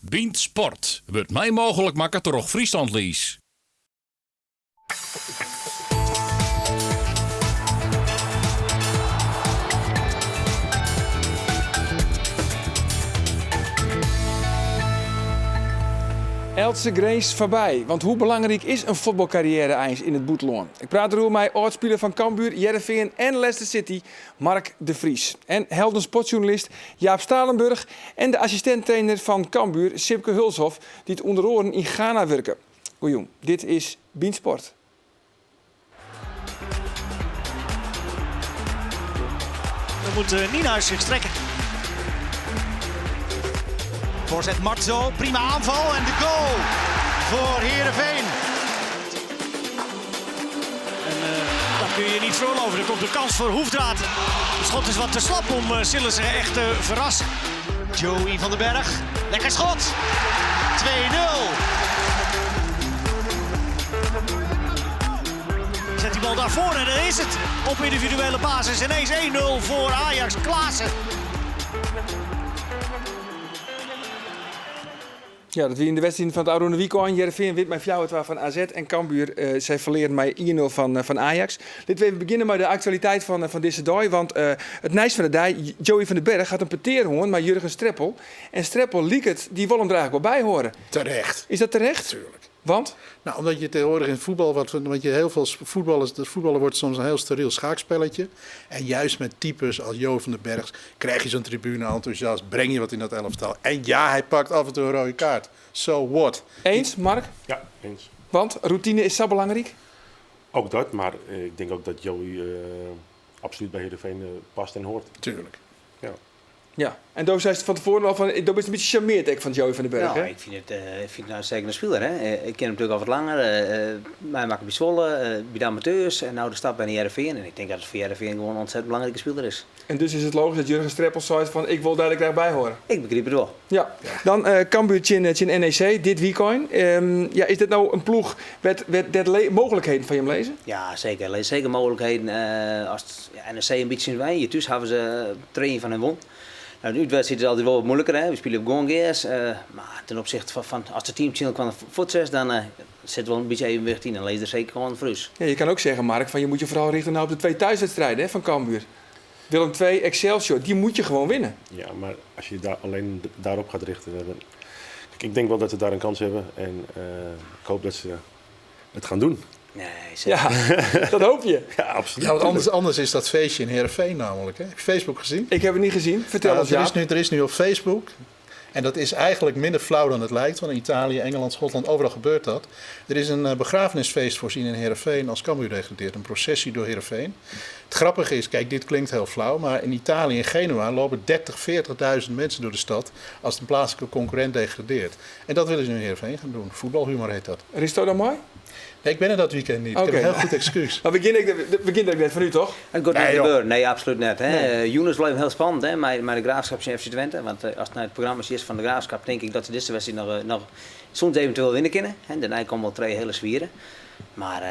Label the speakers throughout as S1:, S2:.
S1: Bynt Sport wurdt mei mooglik makke troch Friesland Lease.
S2: Eltse grins foarby, want hoe belangryk is in fuotbalkarriêre eins yn it bûtenlân? Ik praat deroer mei âld-spiler fan Cambuur, Hearrenfean en Leicester City, Mark de Vries. En Helden sportsjoernalist Jaap Stalenburg en de assistint-trainer fan Cambuur, Sipke Hulshoff, dy't ûnder oaren yn Gana wurke. Goejûn, dit is Bynt Sport.
S3: Dan moet eh, Nienhuis zich strekken. Voorzet Marzo, prima aanval en de goal voor Heerenveen. En uh, dat kun je niet veroorloven. Er komt een kans voor Hoefdraad. Het schot is wat te slap om uh, Sillissen echt te verrassen. Joey van den Berg, lekker schot. 2-0. Zet die bal daarvoor en dan is het op individuele basis ineens 1-0 voor Ajax. Klaassen.
S2: Ja, dat wie yn de wedstriid fan it ôfrûne wykein. Hearrenfean wint mei 4-2 fan AZ en Cambuur eh, sy ferlearen mei 1-0 fan, eh, fan Ajax. Litte we even begjinne mei de aktualiteit fan, eh, fan dizze dei. Want it nijs fan de dei, Joey van den Berg hat in petear hân mei Jurgen Streppel. En Streppel liket, dy wol him der eigentlik wol by hâlde.
S4: Terecht.
S2: Is dat terecht?
S4: Tuurlijk.
S2: Want?
S4: Nou, omdat je tegenwoordig in voetbal, wat, want je heel veel voetballers, de voetballen wordt soms een heel steriel schaakspelletje. En juist met types als Jo van den Berg krijg je zo'n tribune enthousiast, breng je wat in dat elftal. En ja, hij pakt af en toe een rode kaart. So what?
S2: Eens, Mark?
S5: Ja, eens.
S2: Want routine is zo belangrijk?
S5: Ook dat, maar eh, ik denk ook dat Joey uh, absoluut bij Heerenveen uh, past en hoort.
S4: Tuurlijk.
S5: Ja.
S2: Ja, en do seist fan tefoaren al fan, do bist in bytsje sjarmeard ek fan Joey van den Berg,
S6: Nou,
S2: hè?
S6: ik fyn it, ik fyn it in uitstekende spiler, hè. Ik ken him natuerlik al wat langer. Meimakke by Zwolle, by de amateurs en no de stap by Hearrenfean. En ik tink dat it foar Hearrenfean gewoan in ontzettend belangrike spiler is.
S2: En dus is it logysk dat Jurgen Streppel seit fan ik wol dêr ek graach by hâlde.
S6: Ik begryp it wol.
S2: Ja. Dan Cambuur tsjin, tsjin NEC dit wykein. Ja, is dit no in ploech wêr't, wêr't, dêr't mooglikheden foar jim lizze?
S6: Ja, seker. Der lizze seker mooglikheden. As ja, NEC in bytsje yn je thús hawwe se trije fan hun wûn. Nou, de útwedstriid is altyd wol wat muoiliker, hè. We spylje op gewoan gers. Mar ten opzichte fan, fan as de team tsjin elkoar fuortset, dan sit wol in bytsje evenwicht yn. Dan lizze der seker kânsen foar ús.
S2: Ja, je kan ook zeggen, Mark, van je moet je vooral richten nou op de twee thuiswedstrijden, hè, van Cambuur. Willem II, Excelsior, die moet je gewoon winnen.
S5: Ja, maar als je daar alleen daarop gaat richten. Dan... Kijk, ik denk wel dat ze daar een kans hebben. En uh, ik hoop dat ze het gaan doen.
S6: Nee, zeker.
S2: Ja, dat hoop je.
S5: Ja, absoluut.
S4: Ja, want anders, anders is dat feestje in Heerenveen namelijk. Hè? Heb je Facebook gezien?
S2: Ik heb het niet gezien. Vertel
S4: nou,
S2: ons,
S4: er is, nu, er is nu op Facebook, en dat is eigenlijk minder flauw dan het lijkt, want in Italië, Engeland, Schotland, overal gebeurt dat. Er is een begrafenisfeest voorzien in Heerenveen als Cambuur degradeert. Een processie door Heerenveen. Het grappige is, kijk, dit klinkt heel flauw, maar in Italië, in Genua, lopen 30, 40.000 mensen door de stad als een plaatselijke concurrent degradeert. En dat willen ze nu in Heerenveen gaan doen. Voetbalhumor heet dat.
S2: Risto dan mooi?
S4: Nee, ik ben er dat weekend niet. Ik heb een heel goed excuus.
S2: Maar begin ik, begin ik net van u, toch?
S6: Het gaat niet gebeuren. Nee, absoluut net. Hè. Nee. Younes blijft heel spannend, hè, maar de Graafschap zijn FC Twente. Want als het naar het programma is van de Graafschap, denk ik dat ze deze wedstrijd nog, nog soms eventueel winnen kunnen. Hè. Daarna komen wel twee hele zwieren. Maar uh,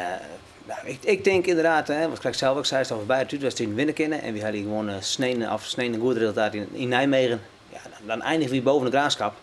S6: nou, ik, ik denk inderdaad, hè, wat ik zelf ook zei, dat we bij de wedstrijd winnen kunnen. En we hadden gewoon sneden, of sneden een goed resultaat in, in Nijmegen. Ja, dan, dan eindigen we boven de Graafschap.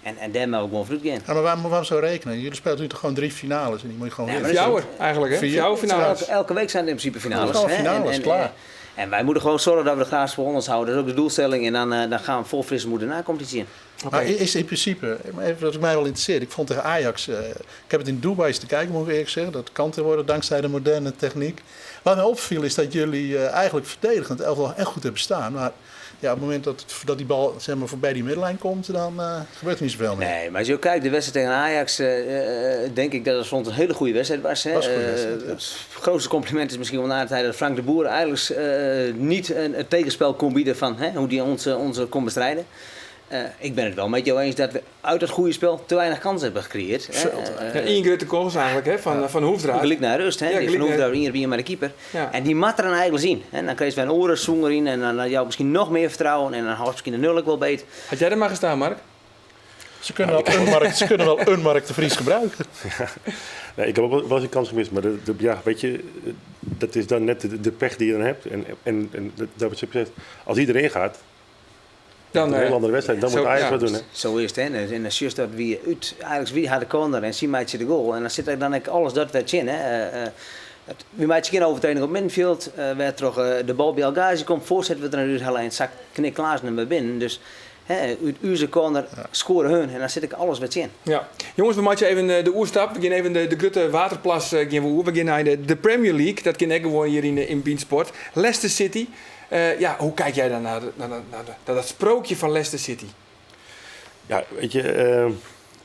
S6: En, en daar mag ook gewoon vooruit gaan.
S4: Ja, maar waarom, waarom zo rekenen? Jullie spelen nu toch gewoon drie finales en die moet je gewoon
S2: ja, winnen. Fjouwer eigenlijk, hè? Fjouwer finales.
S6: Elke, elke week zijn het in principe finales.
S4: Hè? Finales, en, en, klaar.
S6: En wij moeten gewoon zorgen dat we de Graafschap voor ons houden. Dat is ook de doelstelling. En dan, dan gaan we vol frisse moed de competitie in.
S4: Okay. Maar is in principe, even wat ik mij wel interesseert. Ik vond tegen Ajax, uh, ik heb het in Dubai eens te kijken, moet ik eerlijk zeggen. Dat kan tegenwoordig dankzij de moderne techniek. Wat mij opviel is dat jullie uh, eigenlijk verdedigend elftal echt goed hebben staan. Maar ja, op het moment dat, dat die bal zeg maar, voorbij die middenlijn komt, dan uh, gebeurt er niet zoveel meer.
S6: Nee, maar als je ook kijkt, de wedstrijd tegen Ajax, uh, denk ik dat het soms een hele goede wedstrijd was. Hè.
S4: Was een goede wedstrijd, ja.
S6: Het grootste compliment is misschien wel na de tijd dat Frank de Boer eigenlijk niet een, het tegenspel kon bieden van hè, hoe die ons, onze kon bestrijden. Uh, ik ben het wel met jou eens dat we uit dat goede spel te weinig kansen hebben gecreëerd.
S2: Uh, ja, één grote kans eigenlijk hè, van, ja. van Hoefdraad.
S6: Gelijk naar rust, hè. Ja, die van Hoefdraad in maar de keeper. Ja. En die mat er dan eigenlijk zien. Hè. Dan kreeg wij een oren in en dan had jou misschien nog meer vertrouwen en dan had misschien de nul ook wel beet.
S2: Had jij er maar gestaan, Mark?
S4: Ze kunnen, wel een Mark, ze kunnen wel een Mark de Vries gebruiken.
S5: Ja. Nee, ik heb ook wel eens een kans gemist, maar de, de, ja, weet je, dat is dan net de, de pech die je dan hebt. En, en, en dat, dat wat je zegt, als iedereen gaat,
S2: Dan,
S5: een hele andere wedstrijd. Dan
S2: zo,
S5: moet Ajax
S2: ja.
S5: wat doen, hè?
S6: Zo is het, hè. En dan juist dat we uit, eigenlijk wie had de corner en zien maatje de goal. En dan zit er dan ook alles dat werd in, hè. We maken geen overtreding op middenveld. Werd toch de bal bij El Ghazi komt, voorzet we er natuurlijk alleen zak knik Klaassen naar binnen. Dus hè, uit onze corner scoren hun en dan zit ik alles wat in.
S2: Ja. Jongens, we maken even de oerstap. We gaan even de grote waterplas gaan we oer. We gaan naar de Premier League. Dat kan ik gewoon hier in Beansport. Leicester City. Ja, hoe kijk jij dan naar dat sprookje van Leicester City?
S5: Ja, weet je...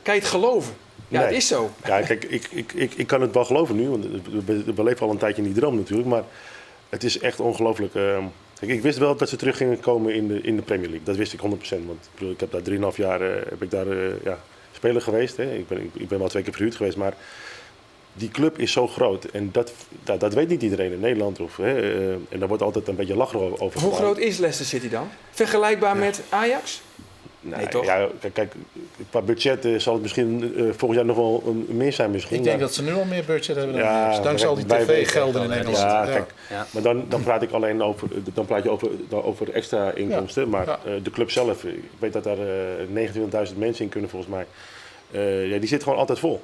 S2: Kan je het geloven? Ja,
S5: Nee.
S2: het is zo.
S5: Ja, kijk, ik kan het wel geloven nu, want we leven al een tijdje in die droom natuurlijk. Maar het is echt ongelooflijk. Kijk, ik wist wel dat ze terug gingen komen in de Premier League. Dat wist ik 100%. Want ik heb daar 3,5 jaar heb ik daar, ja, speler geweest. Hè. Ik ben wel 2 keer verhuurd geweest, maar die club is zo groot. En dat weet niet iedereen in Nederland. Of, hè, en daar wordt altijd een beetje lacherig over
S2: Hoe
S5: gedaan.
S2: groot is Leicester City dan? Vergelijkbaar met Ajax?
S5: Nee,
S2: Nee, toch?
S5: Ja, kijk, qua budget zal het misschien volgend jaar nog wel meer zijn misschien.
S4: Ik denk
S5: maar
S4: dat ze nu al meer budget hebben dan
S5: Ja,
S4: Ajax. Dankzij al die
S5: wij weten
S4: tv-gelden in
S6: het
S4: Engeland.
S5: Ja,
S4: Ja.
S5: kijk,
S6: Ja.
S5: maar dan praat ik alleen over, dan praat je over, dan over extra inkomsten.
S4: Ja.
S5: Maar
S4: Ja.
S5: de club zelf, ik weet dat daar 29.000 mensen in kunnen volgens mij. Ja, die zit gewoon altijd vol.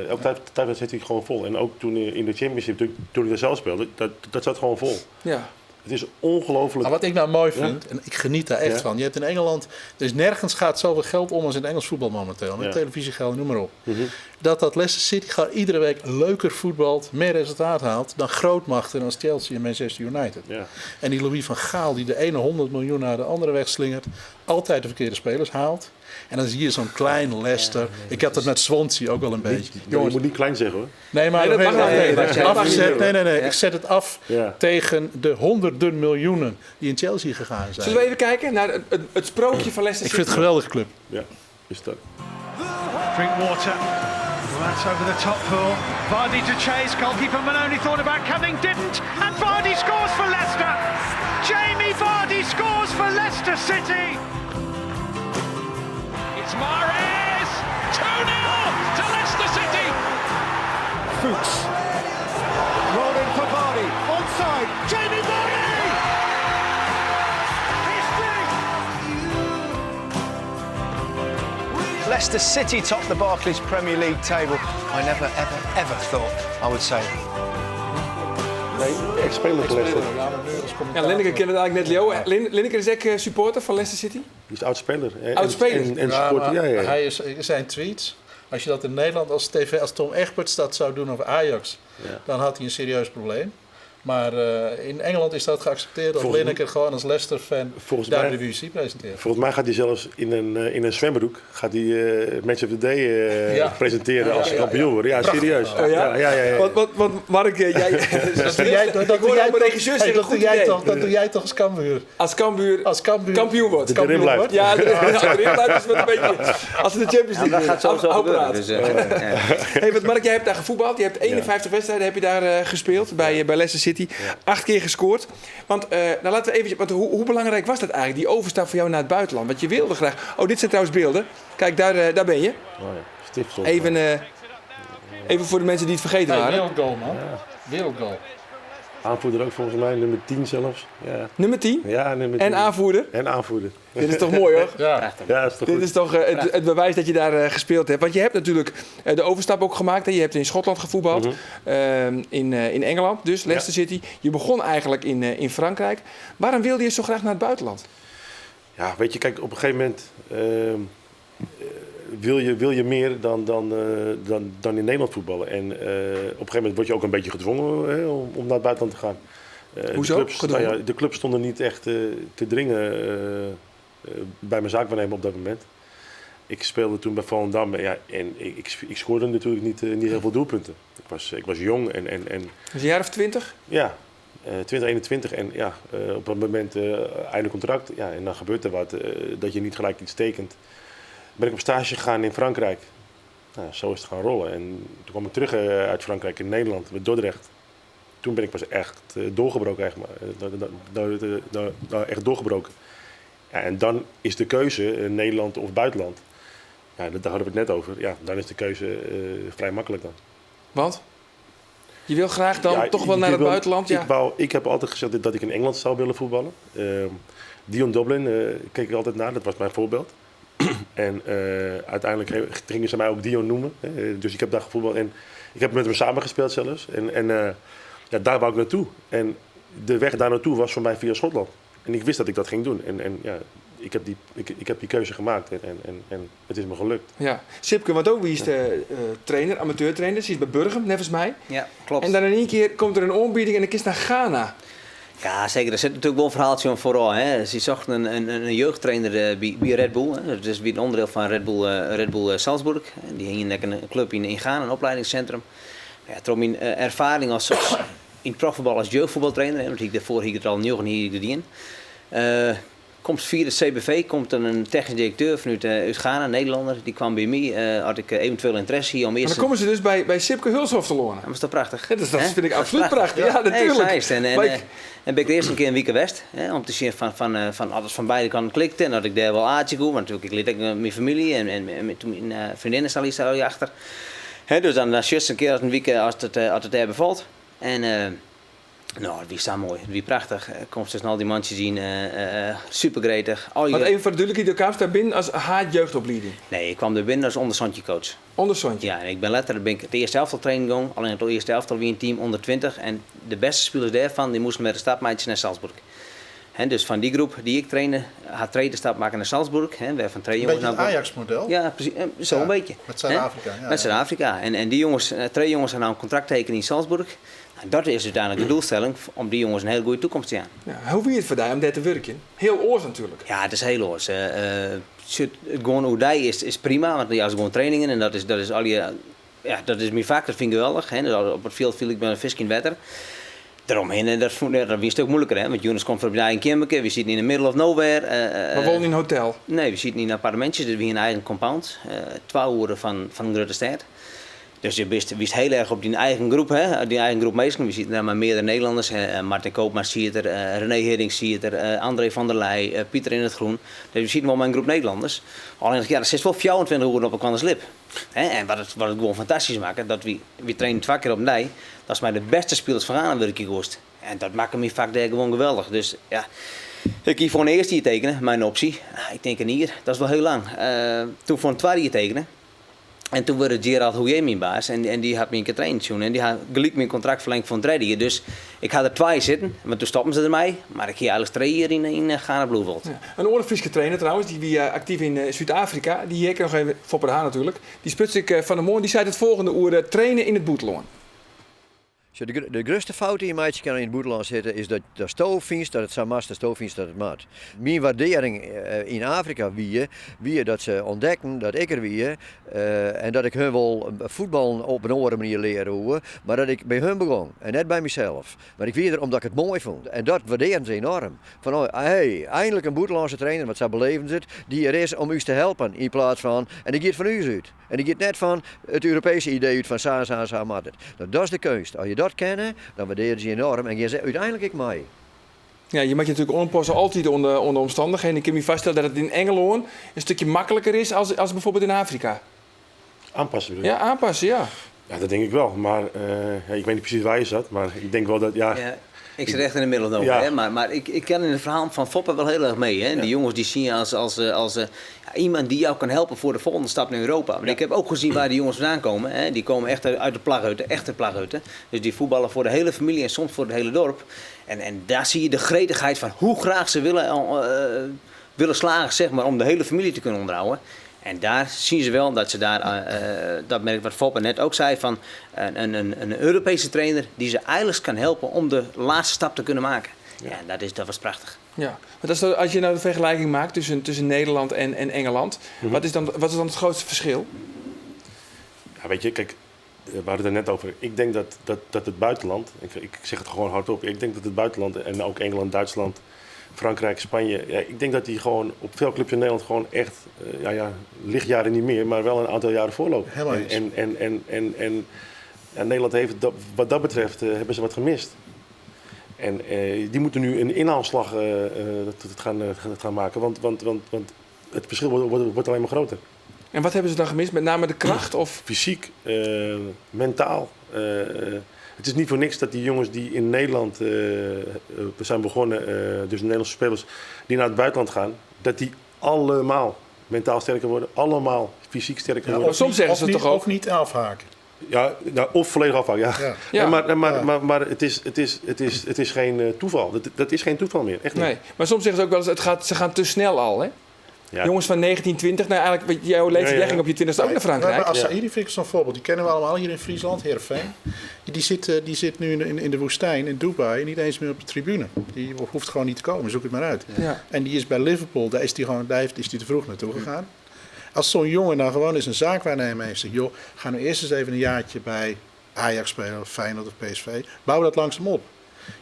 S5: Elke tijd zit hij gewoon vol. En ook toen in de Championship, toen ik daar zelf speelde, dat zat gewoon vol.
S2: Ja.
S5: Het is ongelooflijk.
S4: Maar wat ik nou mooi vind, en ik geniet daar echt
S5: Ja.
S4: van. Je hebt in Engeland, er is nergens gaat zoveel geld om als in het Engels voetbal momenteel. Met
S5: Ja.
S4: televisiegeld, noem maar op.
S5: Mhm.
S4: Dat Leicester City gewoon iedere week leuker voetbalt, meer resultaat haalt dan grootmachten als Chelsea en Manchester United.
S5: Ja.
S4: En die Louis van Gaal die de ene 100 miljoen naar de andere wegslingert, altijd de verkeerde spelers haalt. En dan zie je zo'n klein Leicester. Ik heb dat met Swansea ook wel een beetje.
S5: Niet, je moet niet klein zeggen hoor.
S4: Nee, maar
S2: Nee, dat mag
S4: nee,
S2: niet.
S4: nee,
S2: Nee, dat mag
S4: afgezet.
S2: niet.
S4: Nee, nee, nee.
S6: Ja.
S4: Ik zet het af
S5: Ja.
S4: tegen de honderden miljoenen die in Chelsea gegaan zijn.
S2: Zullen we even kijken naar het sprookje van Leicester
S4: Ik vind
S2: City?
S4: het een geweldige club.
S5: Ja, is dat.
S3: Drinkwater. That's over the top for Vardy to chase. Goalkeeper Maloney thought about coming, didn't. And Vardy scores for Leicester. Jamie Vardy scores for Leicester City.
S1: It's Mahrez! 2-0 to Leicester City!
S3: Fuchs. Rolling for Vardy. Onside. Jamie Vardy! History!
S7: Leicester City top the Barclays Premier League table. I never, ever, ever thought I would say that.
S5: Nee, ex-speler van Leicester.
S2: Ja, Lineker kent het eigenlijk net, Leo. Lineker is ook supporter van Leicester City?
S5: Die is oud-speler. En,
S2: Oud-speler.
S5: En, en
S4: Ja,
S5: supporter,
S4: maar
S5: ja, ja.
S4: Hij is, zijn tweets, als je dat in Nederland als TV, als Tom Egberts dat zou doen over Ajax,
S5: Ja.
S4: dan had hij een serieus probleem. Maar in Engeland is dat geaccepteerd dat
S5: Volgens-
S4: Lineker gewoon als Leicester-fan
S5: Volgens
S4: daar
S5: mij-
S4: de BBC presenteert.
S5: Volgens mij gaat hij zelfs in een zwembroek gaat hij, Match of the Day
S4: Ja.
S5: presenteren als ze kampioen worden. Ja, serieus.
S2: Oh ja?
S5: Ja, ja, ja, ja.
S2: Want Mark, jij...
S4: Dat doe jij, dat
S2: ik
S4: doe
S2: hoor
S4: jij
S2: al mijn
S4: toch-
S2: regisseur
S4: hey,
S2: zeggen,
S4: dat
S2: goed
S4: doe jij
S2: idee.
S4: toch, dat doe jij toch als Cambuur?
S2: Als Cambuur,
S4: Als Cambuur
S2: kampioen wordt.
S5: De erin blijft.
S4: wordt?
S2: Ja, de, ja, erin blijft is wat een beetje... Als ze de Champions
S6: Ja,
S2: League
S6: dat gaat sowieso
S2: Hou- hou
S6: gebeuren.
S2: praat.
S6: Dus, ja.
S2: Hey, want Mark, jij hebt daar gevoetbald. Je hebt 51 wedstrijden heb je daar gespeeld bij Leicester City. 8 keer gescoord. Want, nou laten we even, want hoe belangrijk was dat eigenlijk, die overstap voor jou naar het buitenland? Want je wilde graag... Oh, dit zijn trouwens beelden. Kijk, daar ben je.
S5: Oh, ja. Stift stond
S2: Even voor de mensen die het vergeten
S4: Hey,
S2: waren.
S4: wereldgoal, man. Wereldgoal.
S5: Aanvoerder ook volgens mij, nummer 10 zelfs. Ja,
S2: Nummer 10
S5: ja nummer 10.
S2: en aanvoerder.
S5: En aanvoerder.
S2: Dit is toch mooi, hoor?
S4: Ja.
S5: Ja, dat is toch
S2: Dit
S5: goed.
S2: is toch het bewijs dat je daar gespeeld hebt. Want je hebt natuurlijk de overstap ook gemaakt. Hè? Je hebt in Schotland gevoetbald. In Engeland dus, Leicester City. Je begon eigenlijk in Frankrijk. Waarom wilde je zo graag naar het buitenland?
S5: Ja, weet je, kijk, op een gegeven moment wil je meer dan in Nederland voetballen. En op een gegeven moment word je ook een beetje gedwongen hè, om naar het buitenland te gaan.
S2: Hoezo?
S5: De clubs,
S2: Gedwongen?
S5: nou ja, de clubs stonden niet echt te dringen bij mijn zaakwaarnemer op dat moment. Ik speelde toen bij Volendam ja, en ik scoorde natuurlijk niet heel veel doelpunten. Ik was jong en
S2: Dus een jaar of 20?
S5: ja, 2021 en ja, op dat moment einde contract. Ja, en dan gebeurt er wat, dat je niet gelijk iets tekent. Ben ik op stage gegaan in Frankrijk. Nou, zo is het gaan rollen. En toen kwam ik terug uit Frankrijk in Nederland, met Dordrecht. Toen ben ik pas echt doorgebroken, eigenlijk. Echt doorgebroken. Ja, en dan is de keuze Nederland of buitenland. Ja, daar hadden we het net over. Ja, dan is de keuze vrij makkelijk dan.
S2: Want? Je wil graag dan
S5: Ja,
S2: toch wel
S5: je
S2: naar het
S5: wil-
S2: buitenland? Ja.
S5: Ik, wou, ik heb altijd gezegd dat ik in Engeland zou willen voetballen. Dion Dublin keek ik altijd naar, dat was mijn voorbeeld. En uiteindelijk gingen ze mij ook Dion noemen. Hè. Dus ik heb daar gevoetbald en ik heb met hem samengespeeld zelfs. En ja, daar wou ik naartoe. En de weg daar naartoe was voor mij via Schotland. En ik wist dat ik dat ging doen. En ja, ik heb die keuze gemaakt en het is me gelukt.
S2: Ja. Sipke, want ook wie is de trainer, amateurtrainer? Ze is bij Burgum, net mij.
S6: Ja, klopt.
S2: En dan in één keer komt er een aanbieding en dan kiest naar Ghana.
S6: Ja, zeker. Er zit natuurlijk wel een verhaaltje om vooral. Hè. Ze zochten een jeugdtrainer bij Red Bull. Hè. Dat is weer een onderdeel van Red Bull Salzburg. En die hing in een club in Ghana, een opleidingscentrum. Ja, door mijn ervaring als in het profvoetbal als jeugdvoetbaltrainer, hè, want ik daarvoor hier het al nieuw en hier de dien. Komt via de CBV, komt een technisch directeur vanuit uit Ghana, een Nederlander. Die kwam bij mij, had ik eventueel interesse hier om
S2: Maar
S6: eerst...
S2: dan komen ze dus bij Sipke Hulshoff te lonen.
S6: Dat is toch prachtig?
S2: Ja, dat
S6: Hè?
S2: vind ik
S6: Dat is
S2: absoluut prachtig. Ja,
S6: Nee,
S2: natuurlijk.
S6: zo is het. En
S2: Maar ik-
S6: ben ik de eerste keer een week west, hè, om te zien van alles van beide kanten klikte. En dat ik daar wel aardje kon, want natuurlijk, ik liet ook mijn familie en met mijn vriendinnen staan hier achter. Hè, dus dan just een keer als een week, als het daar bevalt. En nou, die staan mooi, die prachtig. Komt ze snel die mandjes zien, super gretig. Al je
S2: Want even voor de duidelijkheid, je kwam daar binnen als haatjeugdopleiding.
S6: Nee, ik kwam er binnen als onderzondje coach.
S2: Onderzondje?
S6: Ja, en ik ben letterlijk ben ik het eerste elftal training gegaan. Alleen het eerste elftal wie een team onder 20. En de beste spelers daarvan die moesten met de stapmaatjes naar Salzburg. Hè, dus van die groep die ik trainde, had tweede stap maken naar Salzburg. Hè, waarvan twee
S4: Een
S6: jongens
S4: beetje het
S6: nou-
S4: Ajax-model.
S6: Ja, precies. Zo
S4: Ja,
S6: een beetje.
S4: met Zuid-Afrika,
S6: Hè?
S4: ja,
S6: Met
S4: ja.
S6: Zuid-Afrika. En die jongens, twee jongens gaan nou een contract tekenen in Salzburg. Nou, dat is uiteindelijk de doelstelling om die jongens een hele goede toekomst te hebben.
S2: Ja, hoe wie het voor jou om daar te werken? Heel oors natuurlijk.
S6: Ja, het is heel oors. Het gewoon oerdij is prima, want ja, het is gewoon trainingen en dat is, dat is al je, ja, dat is mijn vak, dat vind ik geweldig. Hè. Dus op het veld viel ik met een vis in het water. Daaromheen, en dat vond ik, dat was een stuk moeilijker, hè? Want Jonas komt voorbij in Kimmeke, we zitten in the middle of nowhere.
S2: Maar wonen in een hotel?
S6: Nee, we zitten in appartementjes, dus we hebben een eigen compound. 12 uur van een grote stad. Dus je wist heel erg op die eigen groep, hè? Die eigen groep meesten. We zitten daar maar meerdere Nederlanders. Hè? Martin Koopman zit er, René Hering zit er, André van der Leij, Pieter in het Groen. Dus we zitten wel met een groep Nederlanders. Alleen, ja, er zit wel 24 uur op een slip. Hè? En wat het gewoon fantastisch maakt, dat we trainen 2 keer op een dat is mij de beste spelers van aan werk gekost. En dat maakt me vaak daar gewoon geweldig. Dus ja, ik hier voor een eerste hier tekenen, mijn optie. Ah, ik denk een hier, dat is wel heel lang. Toen voor een tweede hier tekenen. En toen werd Gerard Houllier mijn baas en die had me een keer training toen. En die had gelijk mijn contract verlengd voor een derde jaar. Dus ik had er 2 zitten, want toen stopten ze ermee. Maar ik hier eigenlijk 3 jaar in Ghana Blue Vault.
S2: Ja. Een oorlogfriske trainer trouwens, die wie actief in Zuid-Afrika. Die hier nog even, Foppe de Haan natuurlijk. Die sputste ik van de morgen, die zei het volgende oer trainen in het boeteloon.
S8: Zo, de grootste fout die je maatje kan in het boeteland zitten is dat de stoof vindt dat het zo mast, de stoof vindt dat het mat. Mijn waardering in Afrika wie dat ze ontdekken dat ik er wie en dat ik hun wel voetballen op een andere manier leren hoe, maar dat ik bij hun begon en net bij mezelf. Maar ik wie er omdat ik het mooi vond en dat waarderen ze enorm. Van, oh, hey, eindelijk een boetelandse trainer, wat zij beleven zit, die er is om u te helpen in plaats van, en die gaat van u uit. En die gaat net van het Europese idee uit van sa, sa, sa, mat het. Nou, dat is de kunst. Als je dat kennen, dan waarderen ze je enorm en je zegt uiteindelijk ik mij.
S2: Ja, je moet je natuurlijk aanpassen altijd onder omstandigheden. Ik kan me vaststellen dat het in Engeland een stukje makkelijker is als bijvoorbeeld in Afrika.
S5: Aanpassen bedoel je?
S2: Ja, aanpassen, ja.
S5: Ja, dat denk ik wel. Maar ja, ik weet niet precies waar je zat, maar ik denk wel dat, ja.
S6: Ja, ik zit echt in de middle of nowhere, hè, maar ik ken in het verhaal van Foppe wel heel erg mee. Hè. Die jongens die zien je als ja, iemand die jou kan helpen voor de volgende stap naar Europa. Want ik heb ook gezien waar die jongens vandaan komen. Hè. Die komen echt uit de plaghutten, echte plaghutten. Dus die voetballen voor de hele familie en soms voor het hele dorp. En daar zie je de gretigheid van hoe graag ze willen slagen, om de hele familie te kunnen onderhouden. En daar zien ze wel dat ze daar, dat merk ik wat Foppe net ook zei, van een Europese trainer die ze eigenlijk kan helpen om de laatste stap te kunnen maken. Ja, en dat was prachtig.
S2: Ja, want als je nou de vergelijking maakt tussen Nederland en Engeland, wat is dan het grootste verschil?
S5: Ja, weet je, kijk, we hadden het er net over. Ik denk dat het buitenland, ik zeg het gewoon hardop, ik denk dat het buitenland en ook Engeland, Duitsland, Frankrijk, Spanje. Ja, ik denk dat die gewoon op veel clubs in Nederland gewoon echt ja, ja, lichtjaren niet meer, maar wel een aantal jaren voorlopen.
S4: Helemaal
S5: En
S4: eens.
S5: Nederland heeft, dat, wat dat betreft, hebben ze wat gemist. En die moeten nu een inhaalslag dat gaan maken, want het verschil wordt alleen maar groter.
S2: En wat hebben ze dan gemist? Met name de kracht? Of?
S5: Fysiek, mentaal. Het is niet voor niks dat die jongens die in Nederland zijn begonnen, dus de Nederlandse spelers die naar het buitenland gaan, dat die allemaal mentaal sterker worden, allemaal fysiek sterker worden.
S2: Maar soms zeggen
S4: Of
S2: ze
S4: niet,
S2: toch ook.
S4: Of niet afhaken.
S5: Ja, nou, of volledig afhaken, ja.
S4: Ja.
S2: Ja.
S5: Nee, maar maar,
S4: Ja.
S5: maar het is geen toeval. Dat is geen toeval meer, echt niet.
S2: Nee, maar soms zeggen ze ook wel eens, ze gaan te snel al, hè?
S5: Ja.
S2: Jongens van 19, 20, nou eigenlijk, weet je, jouw leeftijd,
S5: Ja, ja.
S2: jij ging op je 20ste ook naar Frankrijk.
S4: Maar Assaidi vind ik zo'n voorbeeld. Die kennen we allemaal hier in Friesland, Heerenveen. Die zit nu in de woestijn in Dubai, niet eens meer op de tribune. Die hoeft gewoon niet te komen, zoek het maar uit.
S2: Ja.
S4: En die is bij Liverpool, daar is die gewoon, daar heeft, is die te vroeg naartoe gegaan. Als zo'n jongen nou gewoon eens een zaakwaarnemer heeft, zegt, joh, ga nu eerst eens even een jaartje bij Ajax spelen, of Feyenoord of PSV. Bouw dat langzaam op.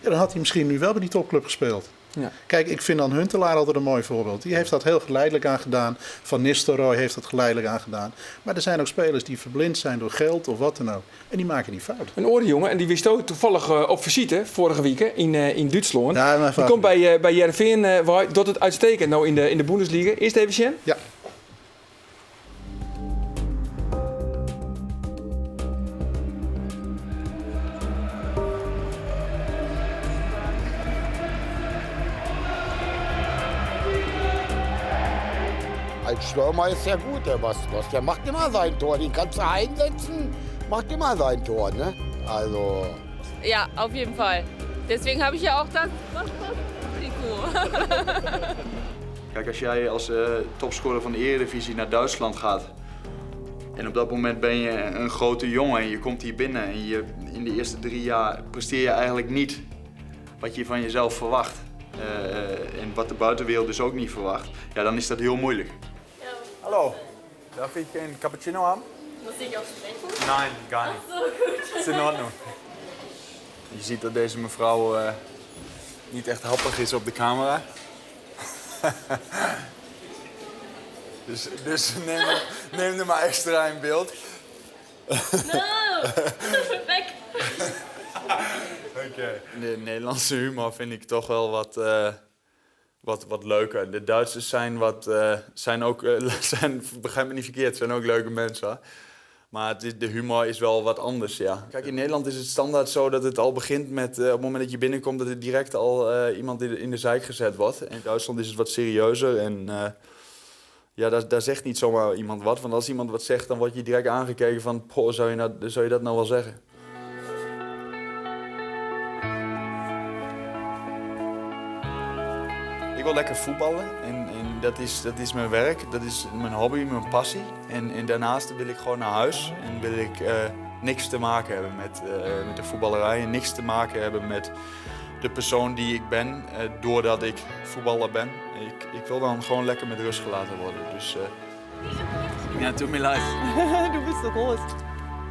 S4: Ja, dan had hij misschien nu wel bij die topclub gespeeld.
S2: Ja.
S4: Kijk, ik vind dan Huntelaar altijd een mooi voorbeeld. Die heeft dat heel geleidelijk aan gedaan. Van Nistelrooy heeft dat geleidelijk aan gedaan. Maar er zijn ook spelers die verblind zijn door geld of wat dan ook. En die maken die fout.
S2: Een orenjongen, en die wist ook toevallig op visite vorige week hè, in Duitsland.
S4: Ja, mijn
S2: die
S4: vader.
S2: komt bij Heerenveen, waar doet het uitstekend nou in de Bundesliga. Eerst even Sjen.
S4: Ja.
S9: Als Stürmer ist er gut, der Bastos. Der macht immer sein Tor. Den kannst du einsetzen, macht immer sein Tor, ne? Also.
S10: Ja, auf jeden Fall. Deswegen habe ich ja auch das Bastos-Trikot.
S11: Kijk, als jij als topscorer van de Eredivisie naar Duitsland gaat en op dat moment ben je een grote jongen en je komt hier binnen en in de eerste 3 jaar presteer je eigenlijk niet wat je van jezelf verwacht. En wat de buitenwereld dus ook niet verwacht, ja, dan is dat heel moeilijk.
S7: Hallo, darf ik een cappuccino haben?
S10: Muss ich auch sprechen?
S7: Nein, gar niet.
S10: So gut.
S7: Is in Ordnung. Je ziet dat deze mevrouw niet echt happig is op de camera. Dus neem er maar extra in beeld.
S10: No! Weg!
S7: Oké. De Nederlandse humor vind ik toch wel wat leuker. De Duitsers zijn wat, zijn ook, zijn, begrijp me niet verkeerd, zijn ook leuke mensen, hoor. Maar de humor is wel wat anders, ja. Kijk, in Nederland is het standaard zo dat het al begint met, op het moment dat je binnenkomt, dat er direct al iemand in de zeik gezet wordt. In Duitsland is het wat serieuzer en ja, daar zegt niet zomaar iemand wat. Want als iemand wat zegt, dan word je direct aangekeken van, poh, zou je dat nou wel zeggen? Ik wil lekker voetballen en dat is mijn werk, dat is mijn hobby, mijn passie. En daarnaast wil ik gewoon naar huis en wil ik niks te maken hebben met de voetballerij en niks te maken hebben met de persoon die ik ben, doordat ik voetballer ben. Ik wil dan gewoon lekker met rust gelaten worden. Dus ja, tut mir leid.
S12: Du bist so groß.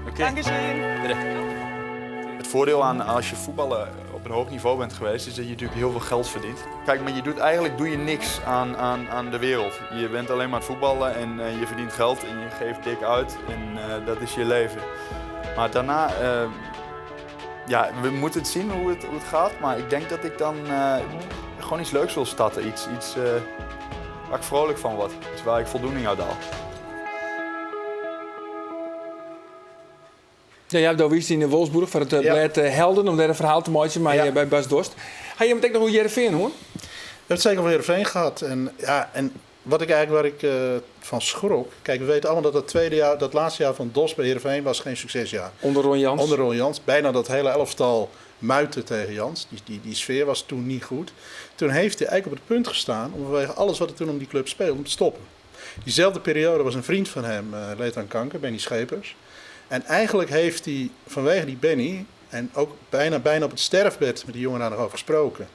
S7: Oké.
S12: Dankeschön.
S7: Bitte. Het voordeel aan als je voetballer op een hoog niveau bent geweest, is dat je natuurlijk heel veel geld verdient. Kijk, maar je doet eigenlijk doe je niks aan de wereld. Je bent alleen maar aan het voetballen en je verdient geld en je geeft dik uit en dat is je leven. Maar daarna, ja, we moeten het zien hoe het gaat. Maar ik denk dat ik dan gewoon iets leuks wil starten. Iets waar ik vrolijk van word. Iets waar ik voldoening uit haal.
S2: Ja, jij hebt daar wist in Wolfsburg voor het
S4: Ja.
S2: blad Helden, om daar een verhaal te maken maar,
S4: Ja.
S2: bij Bas Dost. Ga je meteen nog hoe Heerenveen, hoor?
S4: We hebben het zeker over Heerenveen gehad. En, ja, en wat ik eigenlijk waar ik van schrok. Kijk, we weten allemaal dat dat tweede jaar, dat laatste jaar van Dost bij Heerenveen was geen succesjaar.
S2: Onder Ron Jans.
S4: Onder Ron Jans. Bijna dat hele elftal muiten tegen Jans. Die sfeer was toen niet goed. Toen heeft hij eigenlijk op het punt gestaan om vanwege alles wat er toen om die club speelde, om te stoppen. Diezelfde periode was een vriend van hem, leed aan kanker, Benny Schepers. En eigenlijk heeft hij vanwege die Benny, en ook bijna op het sterfbed met die jongen daar nog over gesproken.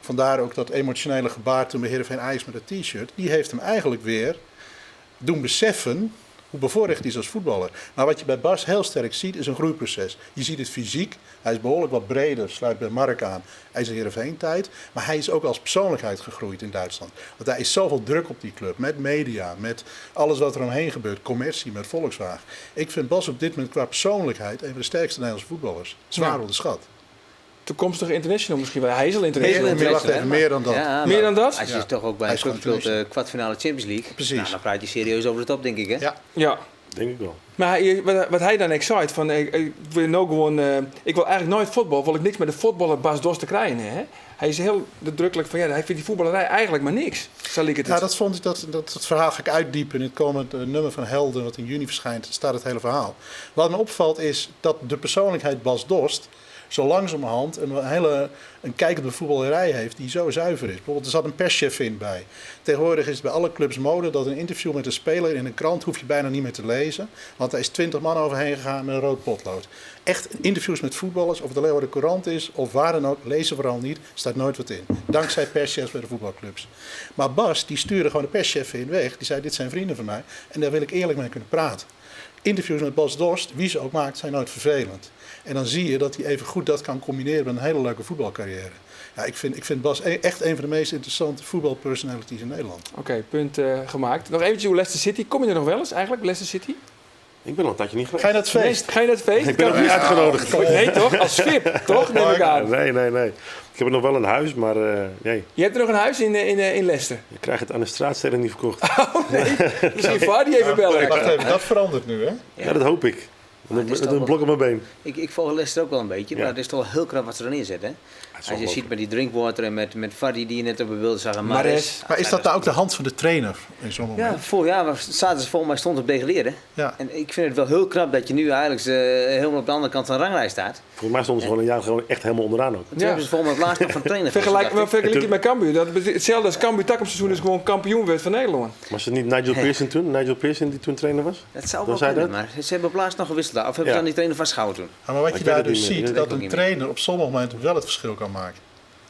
S4: Vandaar ook dat emotionele gebaar toen bij Heerenveen Ajax met dat t-shirt. Die heeft hem eigenlijk weer doen beseffen hoe bevoorrecht hij is als voetballer. Maar wat je bij Bas heel sterk ziet, is een groeiproces. Je ziet het fysiek. Hij is behoorlijk wat breder, sluit bij Mark aan. Hij is in Heerenveen tijd. Maar hij is ook als persoonlijkheid gegroeid in Duitsland. Want daar is zoveel druk op die club. Met media, met alles wat er omheen gebeurt. Commercie, met Volkswagen. Ik vind Bas op dit moment qua persoonlijkheid een van de sterkste Nederlandse voetballers. Zwaar onderschat.
S2: Toekomstige international misschien wel. Hij is al international.
S4: Meer, wacht even, meer dan dat.
S6: Ja,
S2: meer dan dat?
S6: Als je ja. toch ook bij een club speelt, kwartfinale Champions League.
S4: Precies.
S6: Nou, dan praat je serieus over de top, denk ik. Hè?
S4: Ja.
S2: Ja.
S5: Denk ik wel.
S2: Maar hij, wat hij dan excite, van ik wil nou gewoon, ik wil eigenlijk nooit voetbal, wil ik niks met de voetballer Bas Dost te krijgen. Hè? Hij is heel nadrukkelijk van, ja, hij vindt die voetballerij eigenlijk maar niks. Zal ik het
S4: Ja, dat vond ik, dat het verhaal ga ik uitdiepen in het komend nummer van Helden, wat in juni verschijnt, staat het hele verhaal. Wat me opvalt is dat de persoonlijkheid Bas Dost zo langzamerhand een kijk op de voetballerij heeft die zo zuiver is. Bijvoorbeeld, er zat een perschef in bij. Tegenwoordig is het bij alle clubs mode dat een interview met een speler in een krant hoef je bijna niet meer te lezen. Want daar is 20 man overheen gegaan met een rood potlood. Echt interviews met voetballers, of het alleen maar de Courant is of waar dan ook, lezen vooral niet, staat nooit wat in. Dankzij perschefs bij de voetbalclubs. Maar Bas, die stuurde gewoon de perschef in weg. Die zei, dit zijn vrienden van mij en daar wil ik eerlijk mee kunnen praten. Interviews met Bas Dost, wie ze ook maakt, zijn nooit vervelend. En dan zie je dat hij even goed dat kan combineren met een hele leuke voetbalcarrière. Ja, ik vind Bas echt een van de meest interessante voetbalpersonalities in Nederland.
S2: Oké, punt gemaakt. Nog eventjes over Leicester City. Kom je er nog wel eens eigenlijk, Leicester City?
S5: Ik ben al een tijdje niet geweest.
S4: Ga je naar het feest?
S2: Nee, ga je naar het feest?
S5: Ik ben nog niet uitgenodigd.
S2: Nee toch? Als VIP, toch? Neem ik aan.
S5: Nee. Ik heb nog wel een huis, maar nee.
S2: Je hebt er nog een huis in Leicester?
S5: Ik krijg het aan de straatsterren niet verkocht.
S2: Oh nee, misschien Vardy even bellen.
S4: Wacht even, dat verandert nu hè?
S5: Ja, dat hoop ik. Dat een blok op mijn been.
S6: Ik volg Leicester ook wel een beetje, maar het is toch wel heel knap wat ze er neerzetten. Hè? Als je ziet met die Drinkwater en met Vardy die je net op de beeld zag. En Mahrez.
S4: Maar is dat nou ook de hand van de trainer in zo'n moment?
S6: Ja, vorig jaar zaten ze volgens mij stond op degraderen. Ja. En ik vind het wel heel knap dat je nu eigenlijk helemaal op de andere kant van de ranglijst staat.
S5: Volgens mij stonden ze gewoon een jaar gewoon echt helemaal onderaan ook.
S6: Toen hebben ze volgens mij het laatste nog van trainer.
S2: Vergelijk je met Cambuur. Dat, hetzelfde als Cambuur takomseizoen is gewoon kampioen werd van Nederland.
S5: Was het niet Nigel Pearson toen? Nigel Pearson die toen trainer was?
S6: Dat zou wel kunnen, maar ze hebben op laatst nog gewisseld. Of hebben ze dan die trainer vastgehouden toen?
S4: Ja, maar wat je daar dus ziet, dat een trainer op sommige momenten wel het verschil kan maken.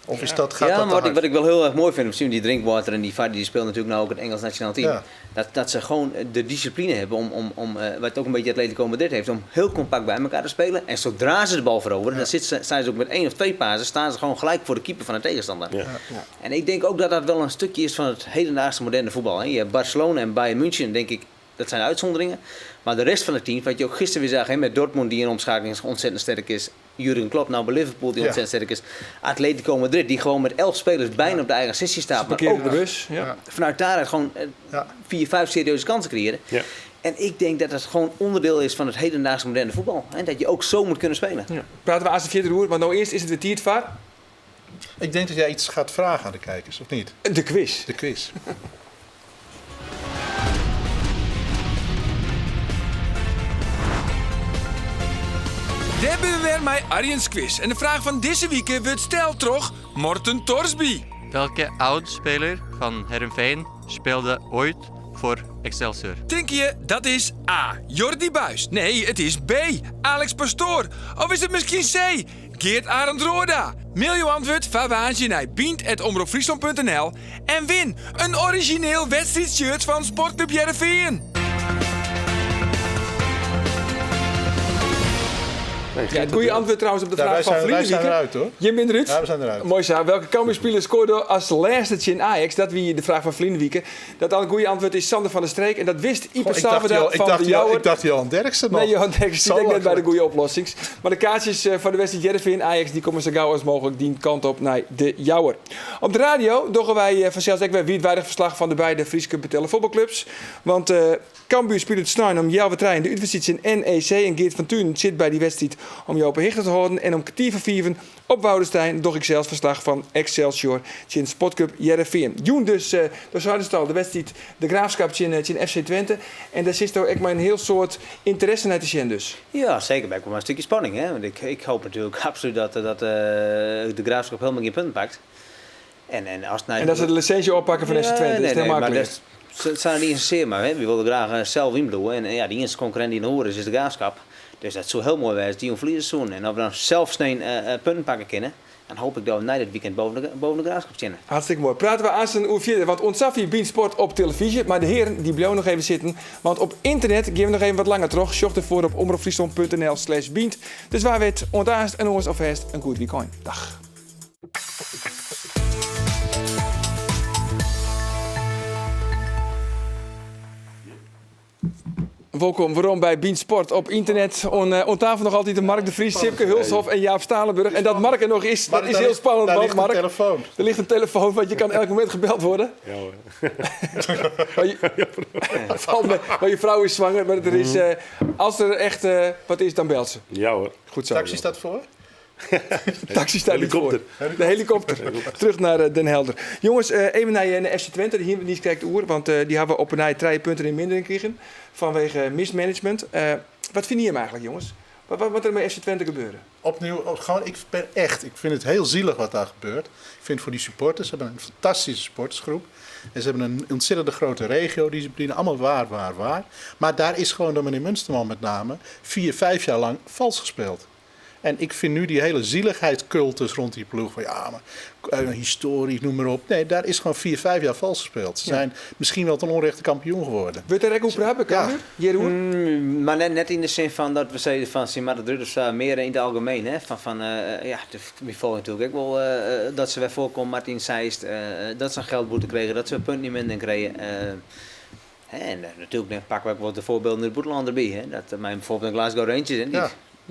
S4: Of is dat, gaat
S6: ja,
S4: dat
S6: maar wat ik wel heel erg mooi vind, misschien die Drinkwater en die Vardy, die speelt natuurlijk nou ook het Engels nationaal team. Ja. Dat ze gewoon de discipline hebben om wat ook een beetje Atletico Madrid heeft, om heel compact bij elkaar te spelen. En zodra ze de bal veroveren, dan staan ze ook met 1 of 2 pasen, staan ze gewoon gelijk voor de keeper van de tegenstander. Ja. Ja. En ik denk ook dat dat wel een stukje is van het hedendaagse moderne voetbal. Hè. Je hebt Barcelona en Bayern München, denk ik, dat zijn uitzonderingen. Maar de rest van het team, wat je ook gisteren weer zag, hè, met Dortmund die in omschakeling ontzettend sterk is. Jurgen Klopp nou bij Liverpool die ontzettend sterk is. Atletico Madrid die gewoon met 11 spelers bijna op de eigen sessie staat.
S2: Maar ook de bus. Ja.
S6: Vanuit daaruit gewoon 4, 5 serieuze kansen creëren. Ja. En ik denk dat dat gewoon onderdeel is van het hedendaagse moderne voetbal. En dat je ook zo moet kunnen spelen.
S2: Ja. Praten we aan de vierde roer, want nou eerst is het de Tiertvaar.
S4: Ik denk dat jij iets gaat vragen aan de kijkers, of niet?
S2: De quiz.
S4: De quiz.
S2: Daar ben we weer met Arjens quiz. En de vraag van deze week wordt steld toch Morten Torsby.
S13: Welke oud-speler van Heerenveen speelde ooit voor Excelsior?
S2: Denk je, dat is A, Jordi Buijs. Nee, het is B, Alex Pastoor. Of is het misschien C, Geert Arend Roorda? Mail je antwoord vawaantje naar bient@omroepfriesland.nl en win een origineel wedstrijdshirt van Sportclub Heerenveen. Ja, het goede antwoord trouwens op de vraag van
S4: Wij zijn eruit, hoor.
S2: Je bent eruit?
S4: Ja, we zijn eruit.
S2: Mooi zo. Welke Cambuur-speler scoorde als laatste in Ajax? Dat wie de vraag van Vlierenwieken. Dat al een goede antwoord is Sander van der Streek. En dat wist Ipe Salvador van de Jouwer.
S4: Ik dacht Johan Derksen nog.
S2: Nee, Johan Derksen zit net bij de goede oplossings. Maar de kaartjes van de wedstrijd Heerenveen Ajax die komen zo gauw als mogelijk die kant op naar de Jouwer. Op de radio doggen wij vanzelfs ook weer wijdwijdig verslag van de beide Frieske betellen voetbalclubs. Want Cambuur speelt het snel om Jelwe Trein de uitwedstrijd in NEC. En Geert van Tunen zit bij die wedstrijd om Joop Hichter te houden. En om 3:45 op Woudenstein doch ik zelfs verslag van Excelsior in Sportclub Heerenveen. Joen dus, door Zuiderstal, de wedstrijd de Graafschap in FC Twente. En daar zit ook maar een heel soort interesse naar te zien dus.
S6: Ja, zeker. Bij maar een stukje spanning. Hè? Want ik hoop natuurlijk absoluut dat de Graafschap helemaal geen punt pakt. En, als
S2: en dat ze de licentie oppakken van FC Twente. Nee, nee, maar
S6: dat zijn niet zozeer, maar hè? We wilden graag zelf inbloeien. En ja, die eerste concurrent die in de horen is, is de Graafschap. Dus dat zou heel mooi zijn, die om En of we dan zelf snel punten pakken kunnen, dan hoop ik dat we na dit weekend boven de Graafschap zitten.
S2: Hartstikke mooi. Praten we aan zijn uur verder, want Ontsafi biedt sport op televisie. Maar de heren die blijven nog even zitten, want op internet gaan we nog even wat langer terug. Zoek ervoor op omroepfriesland.nl/bient. Dus waar weet ontaast en oors of herst een goed weekend. Dag. Wolkom werom by Bynt Sport op ynternet. Oan oan tafel noch altyd Mark de Vries, Sipke Hulshoff en Jaap Stalenburg. En dat Mark er noch is, dat is hiel spannend.
S4: Daar
S2: Want
S4: ligt een
S2: Mark,
S4: telefoon.
S2: Er ligt een telefoon, want je kan elk moment gebeld worden.
S5: Ja hoor.
S2: Maar je, valt mee, maar je vrouw is zwanger, maar er is, als er echt wat is, dan belt ze.
S5: Ja hoor.
S2: Goed zo.
S4: Taxi staat voor?
S2: Taxi staat niet voor. De helikopter. Terug naar Den Helder. Jongens, even naar je FC Twente. Die hier niet kijkt oer, want die hebben we op een 3 punten in minder gekregen. Vanwege mismanagement. Wat vind je hem eigenlijk, jongens? Wat moet er met FC Twente gebeuren?
S4: Opnieuw, oh, gewoon, ik ben echt, ik vind het heel zielig wat daar gebeurt. Ik vind voor die supporters, ze hebben een fantastische supportersgroep. En ze hebben een ontzettend grote regio die ze bedienen. Allemaal waar, waar, waar. Maar daar is gewoon door meneer Munsterman met name 4, 5 jaar lang vals gespeeld. En ik vind nu die hele zieligheidscultus rond die ploeg. Van ja, maar historisch, noem maar op. Nee, daar is gewoon 4, 5 jaar vals gespeeld. Ze zijn misschien wel ten onrechte kampioen geworden.
S2: Wil je daar ook over hebben, Cambuur? Jeroen?
S6: Maar net in de zin van dat we zeiden van Simar de Rudders meer in het algemeen. Hè? Van, ja, we volgen natuurlijk ook wel dat ze weer voorkomen, Martin Zeist, dat ze een geldboete kregen, dat ze een punt niet minder kregen. En natuurlijk net pakken we ook wel de voorbeelden in het buitenland erbij. Hè? Dat mijn bijvoorbeeld een Glasgow Rangers, hè, die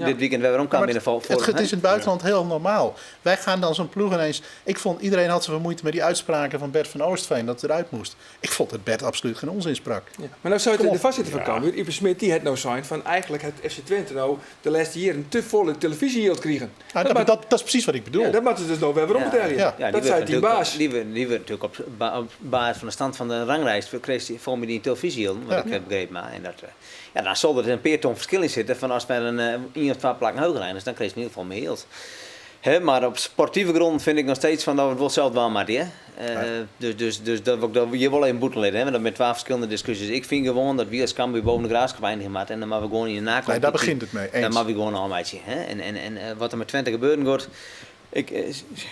S6: dit weekend weer omkwam
S4: Maar
S6: in de
S4: het
S6: hè?
S4: is in het buitenland heel normaal. Wij gaan dan zo'n ploeg ineens... Ik vond, iedereen had zoveel moeite met die uitspraken van Bert van Oostveen dat het eruit moest. Ik vond dat Bert absoluut geen onzin sprak.
S2: Ja. Maar nou zou het
S4: Kom
S2: de
S4: op.
S2: voorzitter van Cambuur, Ipe Smit, die het nou zijn van eigenlijk het FC Twente nou de laatste jaren te volle televisiehield kregen.
S4: Nou, dat is precies wat ik bedoel.
S2: Ja, dat moeten ze dus nou weer waarom betalen.
S6: Ja, die
S2: dat
S6: werd
S2: zei die
S6: natuurlijk
S2: baas.
S6: Die werd natuurlijk op basis van de stand van de ranglijst kreeg die volgens mij die televisie, wat ik heb begrepen. Maar, en dat, ja, daar zal er een peerton verschil in zitten van als wij een 1 of 2 plakken hoger zijn, dus dan kreeg je in ieder geval meer geld. Hè, maar op sportieve grond vind ik nog steeds van dat we het wel zelf wel maar, hè. Dus dat we dat je wel even boete leren, hè, want dat met 12 verschillende discussies. Ik vind gewoon dat we als Cambuur boven de Graafschap eindigen, maar en dan mag we gewoon in de nakomt.
S4: Nee, daar begint het mee, eens.
S6: Dan mag we gewoon al een beetje, hè. En wat er met Twente gebeuren gaat, ik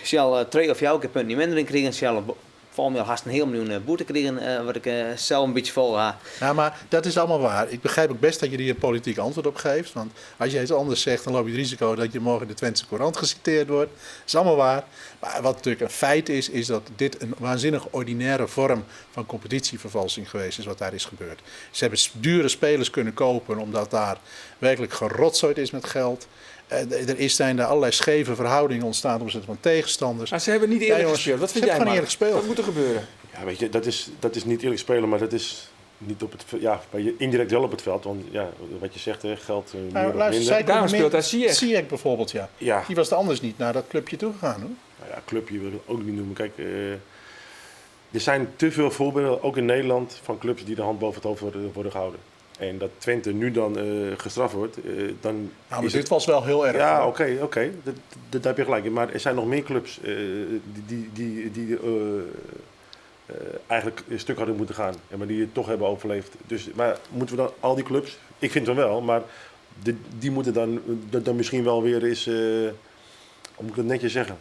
S6: zal 2 of jouw keer punt niet minder in krijgen, zal volgens mij haast een heel miljoen boete krijgen, wat ik zelf een beetje vol ga.
S4: Nou, maar dat is allemaal waar. Ik begrijp ook best dat je hier een politiek antwoord op geeft. Want als je iets anders zegt, dan loop je het risico dat je morgen in de Twentse Courant geciteerd wordt. Dat is allemaal waar. Maar wat natuurlijk een feit is, is dat dit een waanzinnig ordinaire vorm van competitievervalsing geweest is wat daar is gebeurd. Ze hebben dure spelers kunnen kopen omdat daar werkelijk gerotzooid is met geld. Er zijn daar allerlei scheve verhoudingen ontstaan ten opzichte van tegenstanders.
S2: Maar ze hebben niet eerlijk
S4: Ja, jongens,
S2: gespeeld. Wat
S4: ze
S2: vind jij,
S4: hebben gewoon
S2: Mark?
S4: eerlijk gespeeld.
S2: Wat moet er gebeuren?
S5: Ja, weet je, dat is niet eerlijk spelen, maar dat is niet op het ja, maar je, indirect wel op het veld. Want ja, wat je zegt, hè, geld,
S4: Nou,
S5: meer of
S4: luister,
S5: minder.
S4: zij
S2: Daarom
S4: komen
S2: speelt
S4: meer-
S2: daar Ziyech.
S4: Ziyech bijvoorbeeld, ja. Die was er anders niet naar dat clubje toegegaan, hoor.
S5: Nou ja, clubje wil ik ook niet noemen. Kijk, er zijn te veel voorbeelden, ook in Nederland, van clubs die de hand boven het hoofd worden gehouden. En dat Twente nu dan gestraft wordt, dan
S4: Nou, maar
S5: is
S4: dit
S5: het
S4: was wel heel erg,
S5: Ja,
S4: hoor.
S5: oké. Dat heb je gelijk in. Maar er zijn nog meer clubs die eigenlijk een stuk hadden moeten gaan. Ja, maar die het toch hebben overleefd. Dus, maar moeten we dan al die clubs? Ik vind het wel, maar die moeten dan misschien wel weer eens... hoe moet ik dat netjes zeggen?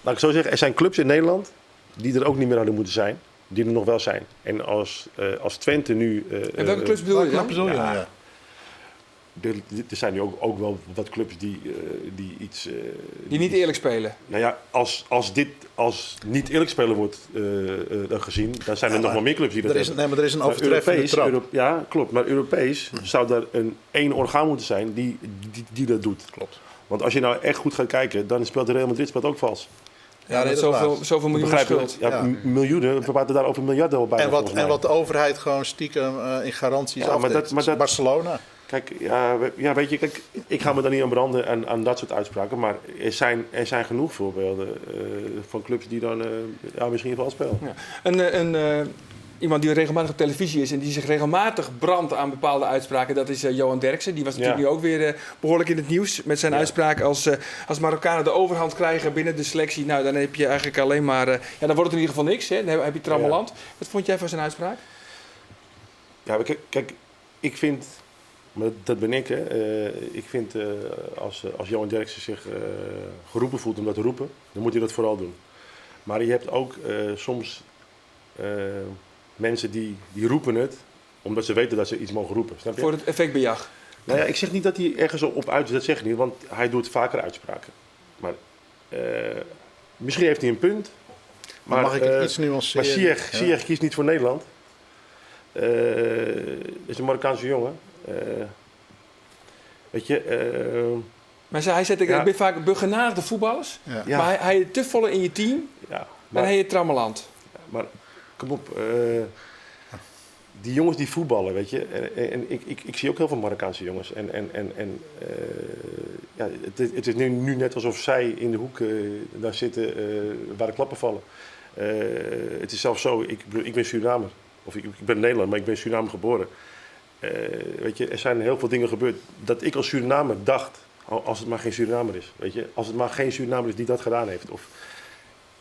S5: Laat ik zo zeggen, er zijn clubs in Nederland die er ook niet meer hadden moeten zijn. Die er nog wel zijn. En als Twente nu
S2: En welke clubs bedoel je dan?
S4: Welke clubs bedoel je dan, ja.
S5: Er zijn nu ook wel wat clubs die iets
S2: Die niet eerlijk spelen.
S5: Nou ja, als dit als niet eerlijk spelen wordt gezien, dan zijn er
S4: Ja,
S5: nog
S4: maar
S5: wel meer clubs die dat
S4: er is
S5: hebben.
S4: nee, maar er is een
S5: Maar
S4: overtreffende
S5: Europees,
S4: trap.
S5: Ja, klopt. Maar Europees zou daar een één orgaan moeten zijn die dat doet.
S4: Klopt.
S5: Want als je nou echt goed gaat kijken, dan speelt Real Madrid ook vals.
S4: Ja, nee,
S2: met
S4: dat is waar.
S2: zoveel miljoenen
S5: Begrijp je?
S2: schuld.
S5: Ja, miljoenen. We praten daar over miljarden al bijna,
S4: En
S5: volgens mij.
S4: wat de overheid gewoon stiekem in garanties
S5: Ja, maar
S4: afdekt.
S5: dat, maar dat,
S4: Barcelona.
S5: Kijk, ja, we, ja, weet je, kijk, ik ga me daar niet aan branden aan dat soort uitspraken. Maar er zijn genoeg voorbeelden van clubs die dan misschien vals spelen.
S2: Ja. Iemand die regelmatig op televisie is en die zich regelmatig brandt aan bepaalde uitspraken, dat is Johan Derksen. Die was natuurlijk nu ook weer behoorlijk in het nieuws met zijn uitspraak als Marokkanen de overhand krijgen binnen de selectie. Nou, dan heb je eigenlijk alleen maar... ja, dan wordt het in ieder geval niks, hè. Dan heb je trammeland. Wat vond jij van zijn uitspraak?
S5: Ja, maar kijk, ik vind... Maar dat ben ik, hè. Ik vind als Johan Derksen zich geroepen voelt om dat te roepen, dan moet hij dat vooral doen. Maar je hebt ook soms mensen die roepen het, omdat ze weten dat ze iets mogen roepen. Snap je?
S2: Voor het effectbejag.
S5: Nou ja, ik zeg niet dat hij ergens op uit is, dat zeg ik niet, want hij doet vaker uitspraken. Maar misschien heeft hij een punt.
S4: Maar mag ik het iets nuanceren?
S5: Maar
S4: Ja.
S5: Ziyech kiest niet voor Nederland. Is in Marokkaanse jongen. Weet je.
S2: Maar hy sei, it binne faak begenadigde fuotballers.
S5: Ja.
S2: Mar hy te folle yn je team,
S5: ja,
S2: dan ha je trammeland.
S5: Maar kom op. Die jongens die voetballen, weet je. En ik zie ook heel veel Marokkaanse jongens. En ja, het is nu net alsof zij in de hoek daar zitten waar de klappen vallen. Het is zelfs zo, ik bedoel, ik ben Surinamer. Of ik ben Nederlander, maar ik ben Surinamer geboren. Weet je, er zijn heel veel dingen gebeurd dat ik als Surinamer dacht, als het maar geen Surinamer is, weet je. Als het maar geen Surinamer is die dat gedaan heeft. Of,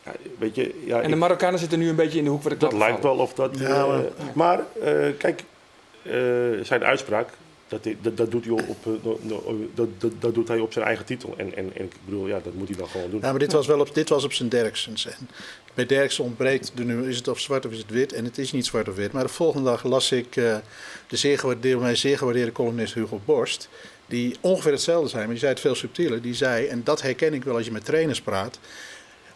S5: ja, weet je, ja,
S2: En de
S5: ik
S2: Marokkanen zitten nu een beetje in de hoek waar de
S5: Dat
S2: klappen
S5: lijkt
S2: vallen.
S5: wel of dat,
S4: Ja, maar
S5: maar kijk, zijn uitspraak, dat doet hij op, no, no, dat doet hij op zijn eigen titel. En ik bedoel, ja, dat moet hij wel gewoon doen.
S4: Ja, maar dit was wel op, dit was op zijn Derksens. En bij Derksen ontbreekt de nu, is het of zwart of is het wit? En het is niet zwart of wit. Maar de volgende dag las ik mijn zeer gewaardeerde columnist Hugo Borst, die ongeveer hetzelfde zei, maar die zei het veel subtieler. Die zei, en dat herken ik wel als je met trainers praat.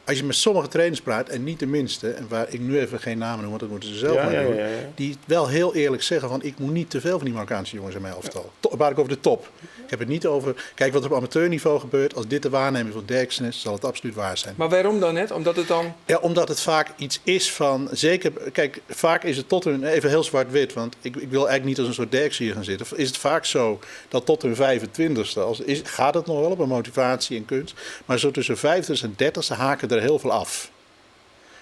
S4: Als je met sommige trainers praat, en niet de minste, en waar ik nu even geen namen noem, want dat moeten ze zelf maar doen, die wel heel eerlijk zeggen van, ik moet niet te veel van die Marokkaanse jongens in mijn elftal. Waar ik over de top. Ik heb het niet over, kijk wat er op amateurniveau gebeurt, als dit de waarneming van Derksen is, zal het absoluut waar zijn.
S2: Maar waarom dan net? Omdat het dan...
S4: Ja, omdat het vaak iets is van, zeker, kijk, vaak is het tot hun, even heel zwart-wit, want ik wil eigenlijk niet als een soort Derksen hier gaan zitten. Is het vaak zo dat tot hun 25ste, gaat het nog wel op een motivatie en kunst, maar zo tussen 25e en 30ste haken er heel veel af.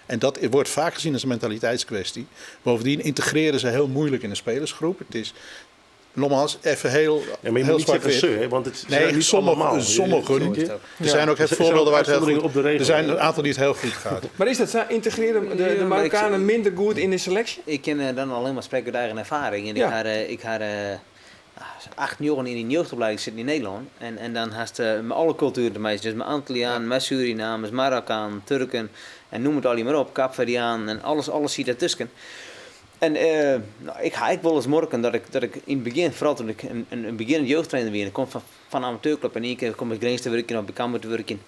S4: En dat wordt vaak gezien als een mentaliteitskwestie. Bovendien integreren ze heel moeilijk in een spelersgroep. Het is, nogmaals, even heel,
S5: Ja, maar je moet
S4: heel
S5: niet zeggen
S4: zwart-wit.
S5: ze, hè, want het
S4: Nee,
S5: zijn niet allemaal.
S4: sommigen.
S5: Weet je?
S4: Er zijn ook
S5: Er zijn
S4: voorbeelden waar het heel
S5: uitzonderingen
S4: goed
S5: op de regel.
S4: Er zijn een aantal die het heel goed gaat.
S2: Maar is dat zo? Integreren de
S6: Ja, maar ik
S2: Marokkanen
S6: zeg-
S2: minder goed in de selectie?
S6: Ik ken dan alleen maar spreken uit eigen ervaring. En ik had 8 jongen in die jeugdopleiding zitten in Nederland. En dan had met alle culturen te maken. Dus met Antilliaan, met Surinamers, Marokkaan, Turken en noem het al maar op. Kaapverdiaan en alles zit daartussen. En ik ga ik wel eens morgen dat ik in het begin, vooral toen ik een beginnend jeugdtrainer weer, en ik kom van een amateurclub en één keer kom ik Grens te werken of bij Cambuur te werken.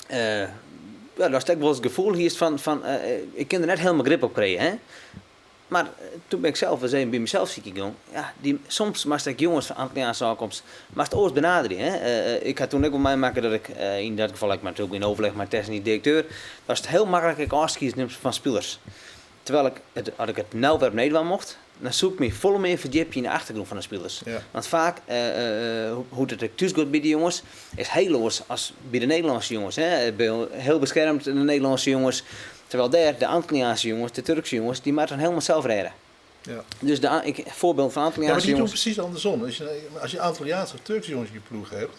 S6: Ja, dat is ook wel eens het gevoel hier van ik kan er net helemaal grip op krijgen. Hè? Maar toen ben ik zelf eens even bij mezelf ziek gegaan. Ja, die, soms moest ik jongens van Antilliaanse afkomst, moest ooit benaderen. Hè? Ik had toen ook wel meemaken dat ik, in dat geval, ik maar natuurlijk in overleg met technisch directeur, was het heel makkelijk ik afskies van spelers. Terwijl als ik het nou weer op Nederland mocht, dan zoek ik me volle meer verdiepje in de achtergrond van de spelers. Want vaak, hoe het er thuis gaat bij die jongens, is heel los als bij de Nederlandse jongens. Hè? Heel beschermd de Nederlandse jongens. Terwijl daar de Antilliaanse jongens, de Turkse jongens, die moeten dan helemaal zelf redden. Dus de, ik, voorbeeld van Antilliaanse
S4: Ja, maar die doen
S6: jongens.
S4: precies andersom. Als je Antilliaanse of Turkse jongens in je ploeg hebt,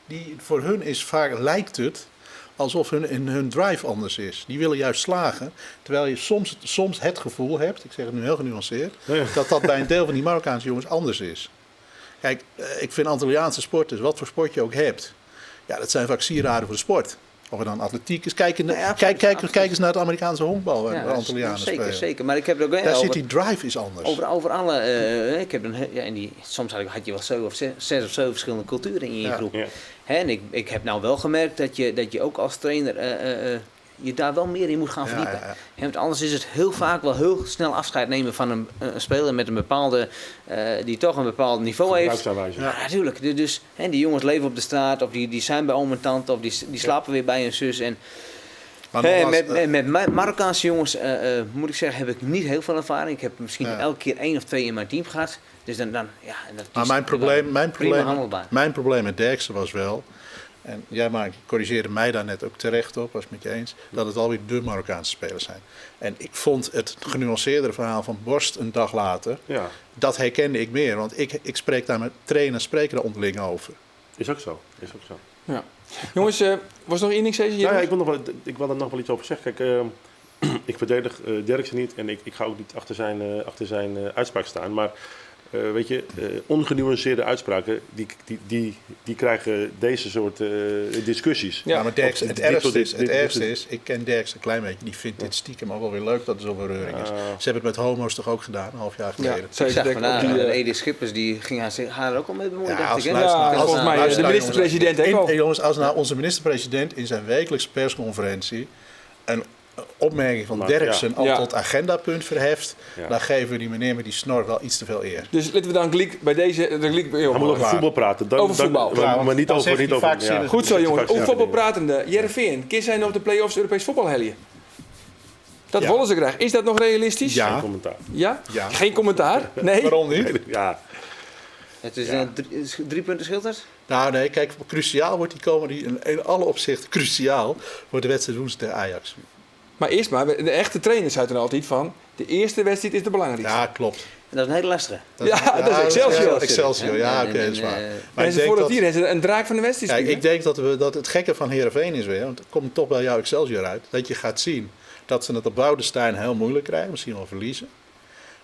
S4: die, voor hun is vaak, lijkt het alsof hun drive anders is. Die willen juist slagen, terwijl je soms het gevoel hebt, ik zeg het nu heel genuanceerd, dat dat bij een deel van die Marokkaanse jongens anders is. Kijk, ik vind Antilliaanse sporters, wat voor sport je ook hebt, ja, dat zijn vaak sieraden voor de sport. Of het dan atletiek is. Kijk eens naar het Amerikaanse honkbal waar
S6: Ja,
S4: de Antillianen spelen.
S6: Zeker. Maar ik heb er ook
S4: Daar
S6: over
S4: zit die drive is anders.
S6: Over alle ik heb een he-, ja, en die, soms had ik, had je wel 7 of 6 of 7 verschillende culturen in je groep. Hè, en ik heb nou wel gemerkt dat je ook als trainer je daar wel meer in moet gaan verdiepen. Hè, want anders is het heel vaak wel heel snel afscheid nemen van een speler met een bepaalde, die toch een bepaald niveau heeft.
S5: Gebruiksaanwijzing.
S6: Ja, natuurlijk. Dus, hè, die jongens leven op de straat, of die zijn bij oom en tante, of die slapen weer bij hun zus. En,
S4: Maar
S6: hè,
S4: nogmaals,
S6: met Marokkaanse jongens, moet ik zeggen, heb ik niet heel veel ervaring. Ik heb misschien elke keer 1 of 2 in mijn team gehad. Dus dan, ja, en dat
S4: Maar
S6: is wel prima handelbaar.
S4: mijn probleem met Derksen was wel, en jij maar corrigeerde mij daar net ook terecht op, was het met je eens, dat het alweer de Marokkaanse spelers zijn. En ik vond het genuanceerdere verhaal van Borst een dag later, dat herkende ik meer. Want ik spreek daar met trainers, spreken daar onderling over.
S5: Is ook zo, is ook zo.
S2: Ja. Jongens, was er nog één ding, Cesar?
S5: Ik wil er nog wel iets over zeggen. Kijk, ik verdedig Derksen niet en ik ga ook niet achter zijn uitspraak staan. Maar ongenuanceerde uitspraken, die krijgen deze soort discussies.
S4: Ja, maar Derksen,
S5: Of
S4: het
S5: dit
S4: ergste
S5: soort dit-
S4: is, het
S5: dit- dit
S4: ergste
S5: soort
S4: is, ik ken Derksen een klein beetje, die vindt dit stiekem ook wel weer leuk dat er zoveel reuring is. Ze hebben het met homo's toch ook gedaan, een half jaar
S2: Ja,
S4: geleden.
S2: zij
S6: Ik zag
S2: denken
S6: vandaag
S2: ook die,
S6: Edith Schippers, die ging haar er ook al mee bemoeien,
S4: Ja,
S6: dacht
S4: als
S6: ik, hè?
S4: luister,
S2: Ja,
S4: als
S2: volgens mij,
S4: luister
S2: de
S4: nou,
S2: minister-president
S4: jongens.
S2: ook al.
S4: Jongens, als nou onze minister-president in zijn wekelijkse persconferentie een opmerking van
S5: Maar,
S4: Derksen
S5: ja.
S4: al
S2: Ja.
S4: tot agendapunt verheft,
S5: Ja.
S4: dan geven we die meneer met die snor wel iets te veel eer.
S2: Dus laten we dan gelijk bij deze... de gelijk,
S5: Hij moet over voetbal praten. Dan,
S2: Over
S5: dan-
S2: voetbal.
S5: maar,
S4: Ja, want
S5: maar niet
S4: dan
S5: over...
S4: zegt
S5: Niet
S4: hij
S5: over
S4: vaak zinnige
S2: Goed zo, jongens. Over voetbal
S5: Ja.
S2: pratende. Heerenveen, kies zij nog de play-offs Europees voetbal helien? Dat
S4: Ja.
S2: willen ze graag. Is dat nog realistisch?
S4: Ja.
S5: Geen commentaar.
S2: Ja?
S4: Ja.
S2: Geen commentaar? Nee.
S4: Waarom niet?
S5: Ja.
S6: Het is is drie punten scheelt het?
S4: Nou nee, kijk, cruciaal wordt die komen, die, in alle opzichten cruciaal wordt de wedstrijd woensdag tegen Ajax.
S2: Maar eerst maar, de echte trainers zeiden er altijd van... de eerste wedstrijd is de belangrijkste.
S4: Ja, klopt.
S6: En dat is een hele lastige.
S2: Ja, dat is Excelsior.
S4: Excelsior, ja,
S6: En-
S4: oké,
S6: en-
S4: dat is waar.
S6: en, eh,
S4: Maar
S2: en
S4: ik
S2: ze
S4: denk
S2: voor het
S4: dat,
S2: hier hebben ze een draak van de wedstrijd
S4: kijk,
S2: spelen.
S4: ik denk dat, we, dat het gekke van Heerenveen is weer, want het komt toch bij jou Excelsior uit, dat je gaat zien dat ze het op Woudestein heel moeilijk krijgen, misschien wel verliezen.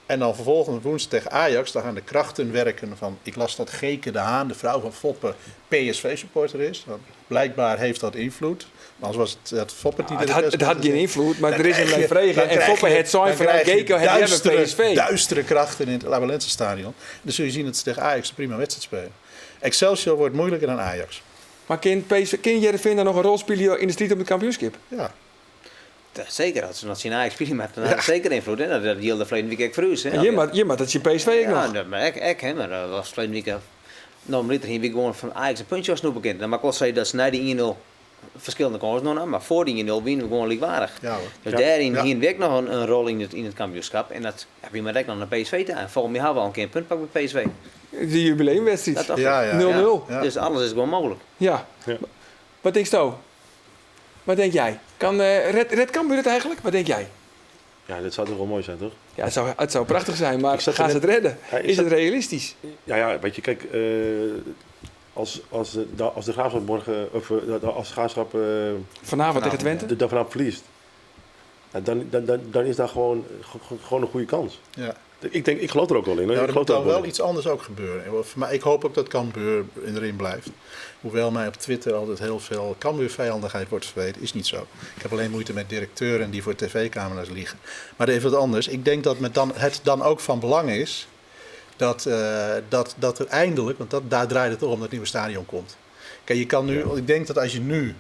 S4: En dan vervolgens woensdag tegen Ajax, dan gaan de krachten werken van... Ik las dat Geke de Haan, de vrouw van Foppe, PSV-supporter is. Want blijkbaar heeft dat invloed. Anders was het dat Foppe het niet
S2: Het
S4: in de
S2: had, het had geen invloed, maar
S4: Dan
S2: er is een
S4: krijg je-
S2: vregen
S4: dan
S2: en
S4: krijg
S2: Foppe
S4: je-
S2: het zijn
S4: dan
S2: vanuit
S4: krijg je
S2: Geke het hebben PSV.
S4: Duistere krachten in het Labelense stadion. Dan zul je zien dat ze tegen Ajax een prima wedstrijd spelen. Excelsior wordt moeilijker dan Ajax.
S2: Maar kan PSV, kan Heerenveen dan nog een rol spelen in de strijd om het kampioenschap?
S4: Ja.
S6: Dat, zeker, als ze nog zien Ajax spelen, maar dan had het zeker invloed. Hè? Dat, dat hield de verleden week ook voor ons, hè.
S2: En je maar, je maar dat is je PSV ook
S6: Ja,
S2: nog.
S6: dat, maar ik, ik, hè, maar dat was verleden week normaliter hier week gewoon van Ajax een puntje als snoepen kind. Dan mag ik wel zeggen dat ze na die 1-0 verschillende kansen nog hadden, maar voor die 1-0 winnen we gewoon gelijkwaardig.
S4: Ja, hoor.
S6: Dus
S5: Ja.
S6: daarin
S4: Ja.
S6: hier werkt nog een rol in het kampioenschap. En dat heb je maar direct nog naar PSV te aan. Volgens mij hebben we al een keer een punt pakken bij PSV.
S2: De jubileumwedstrijd.
S6: Dat dacht
S4: Ja,
S6: ik.
S4: ja.
S2: 0-0.
S4: Ja.
S6: Dus alles is gewoon mogelijk.
S2: Ja.
S5: Ja.
S2: Wat denk je? Wat denk jij? Kan Red Cambuur het eigenlijk? Wat denk jij?
S5: Ja, dat zou toch wel mooi zijn, toch?
S2: Ja, het zou prachtig zijn, maar
S5: Ik zat er
S2: gaan ze
S5: net-
S2: het redden?
S5: Ja, ik
S2: Is
S5: zat-
S2: het realistisch?
S5: Ja, ja, weet je, kijk, als de Graafschap morgen, of als de Graafschap
S2: Vanavond tegen Twente?
S5: de, de vanavond verliest, ja, dan is daar gewoon een goede kans.
S4: Ja.
S5: Ik denk, ik geloof er ook wel in. Hoor.
S4: Nou,
S5: ik
S4: er
S5: geloof
S4: moet dan
S5: er ook wel
S4: wel
S5: in.
S4: iets anders ook gebeuren. Voor mij, ik hoop ook dat Cambuur erin blijft. Hoewel mij op Twitter altijd heel veel Cambuur-vijandigheid wordt verweten, is niet zo. Ik heb alleen moeite met directeuren die voor tv-camera's liegen. Maar even wat anders. Ik denk dat met dan, het dan ook van belang is dat er eindelijk, want daar draait het toch om, dat het nieuwe stadion komt. Kijk, je kan nu, ik denk dat als je nu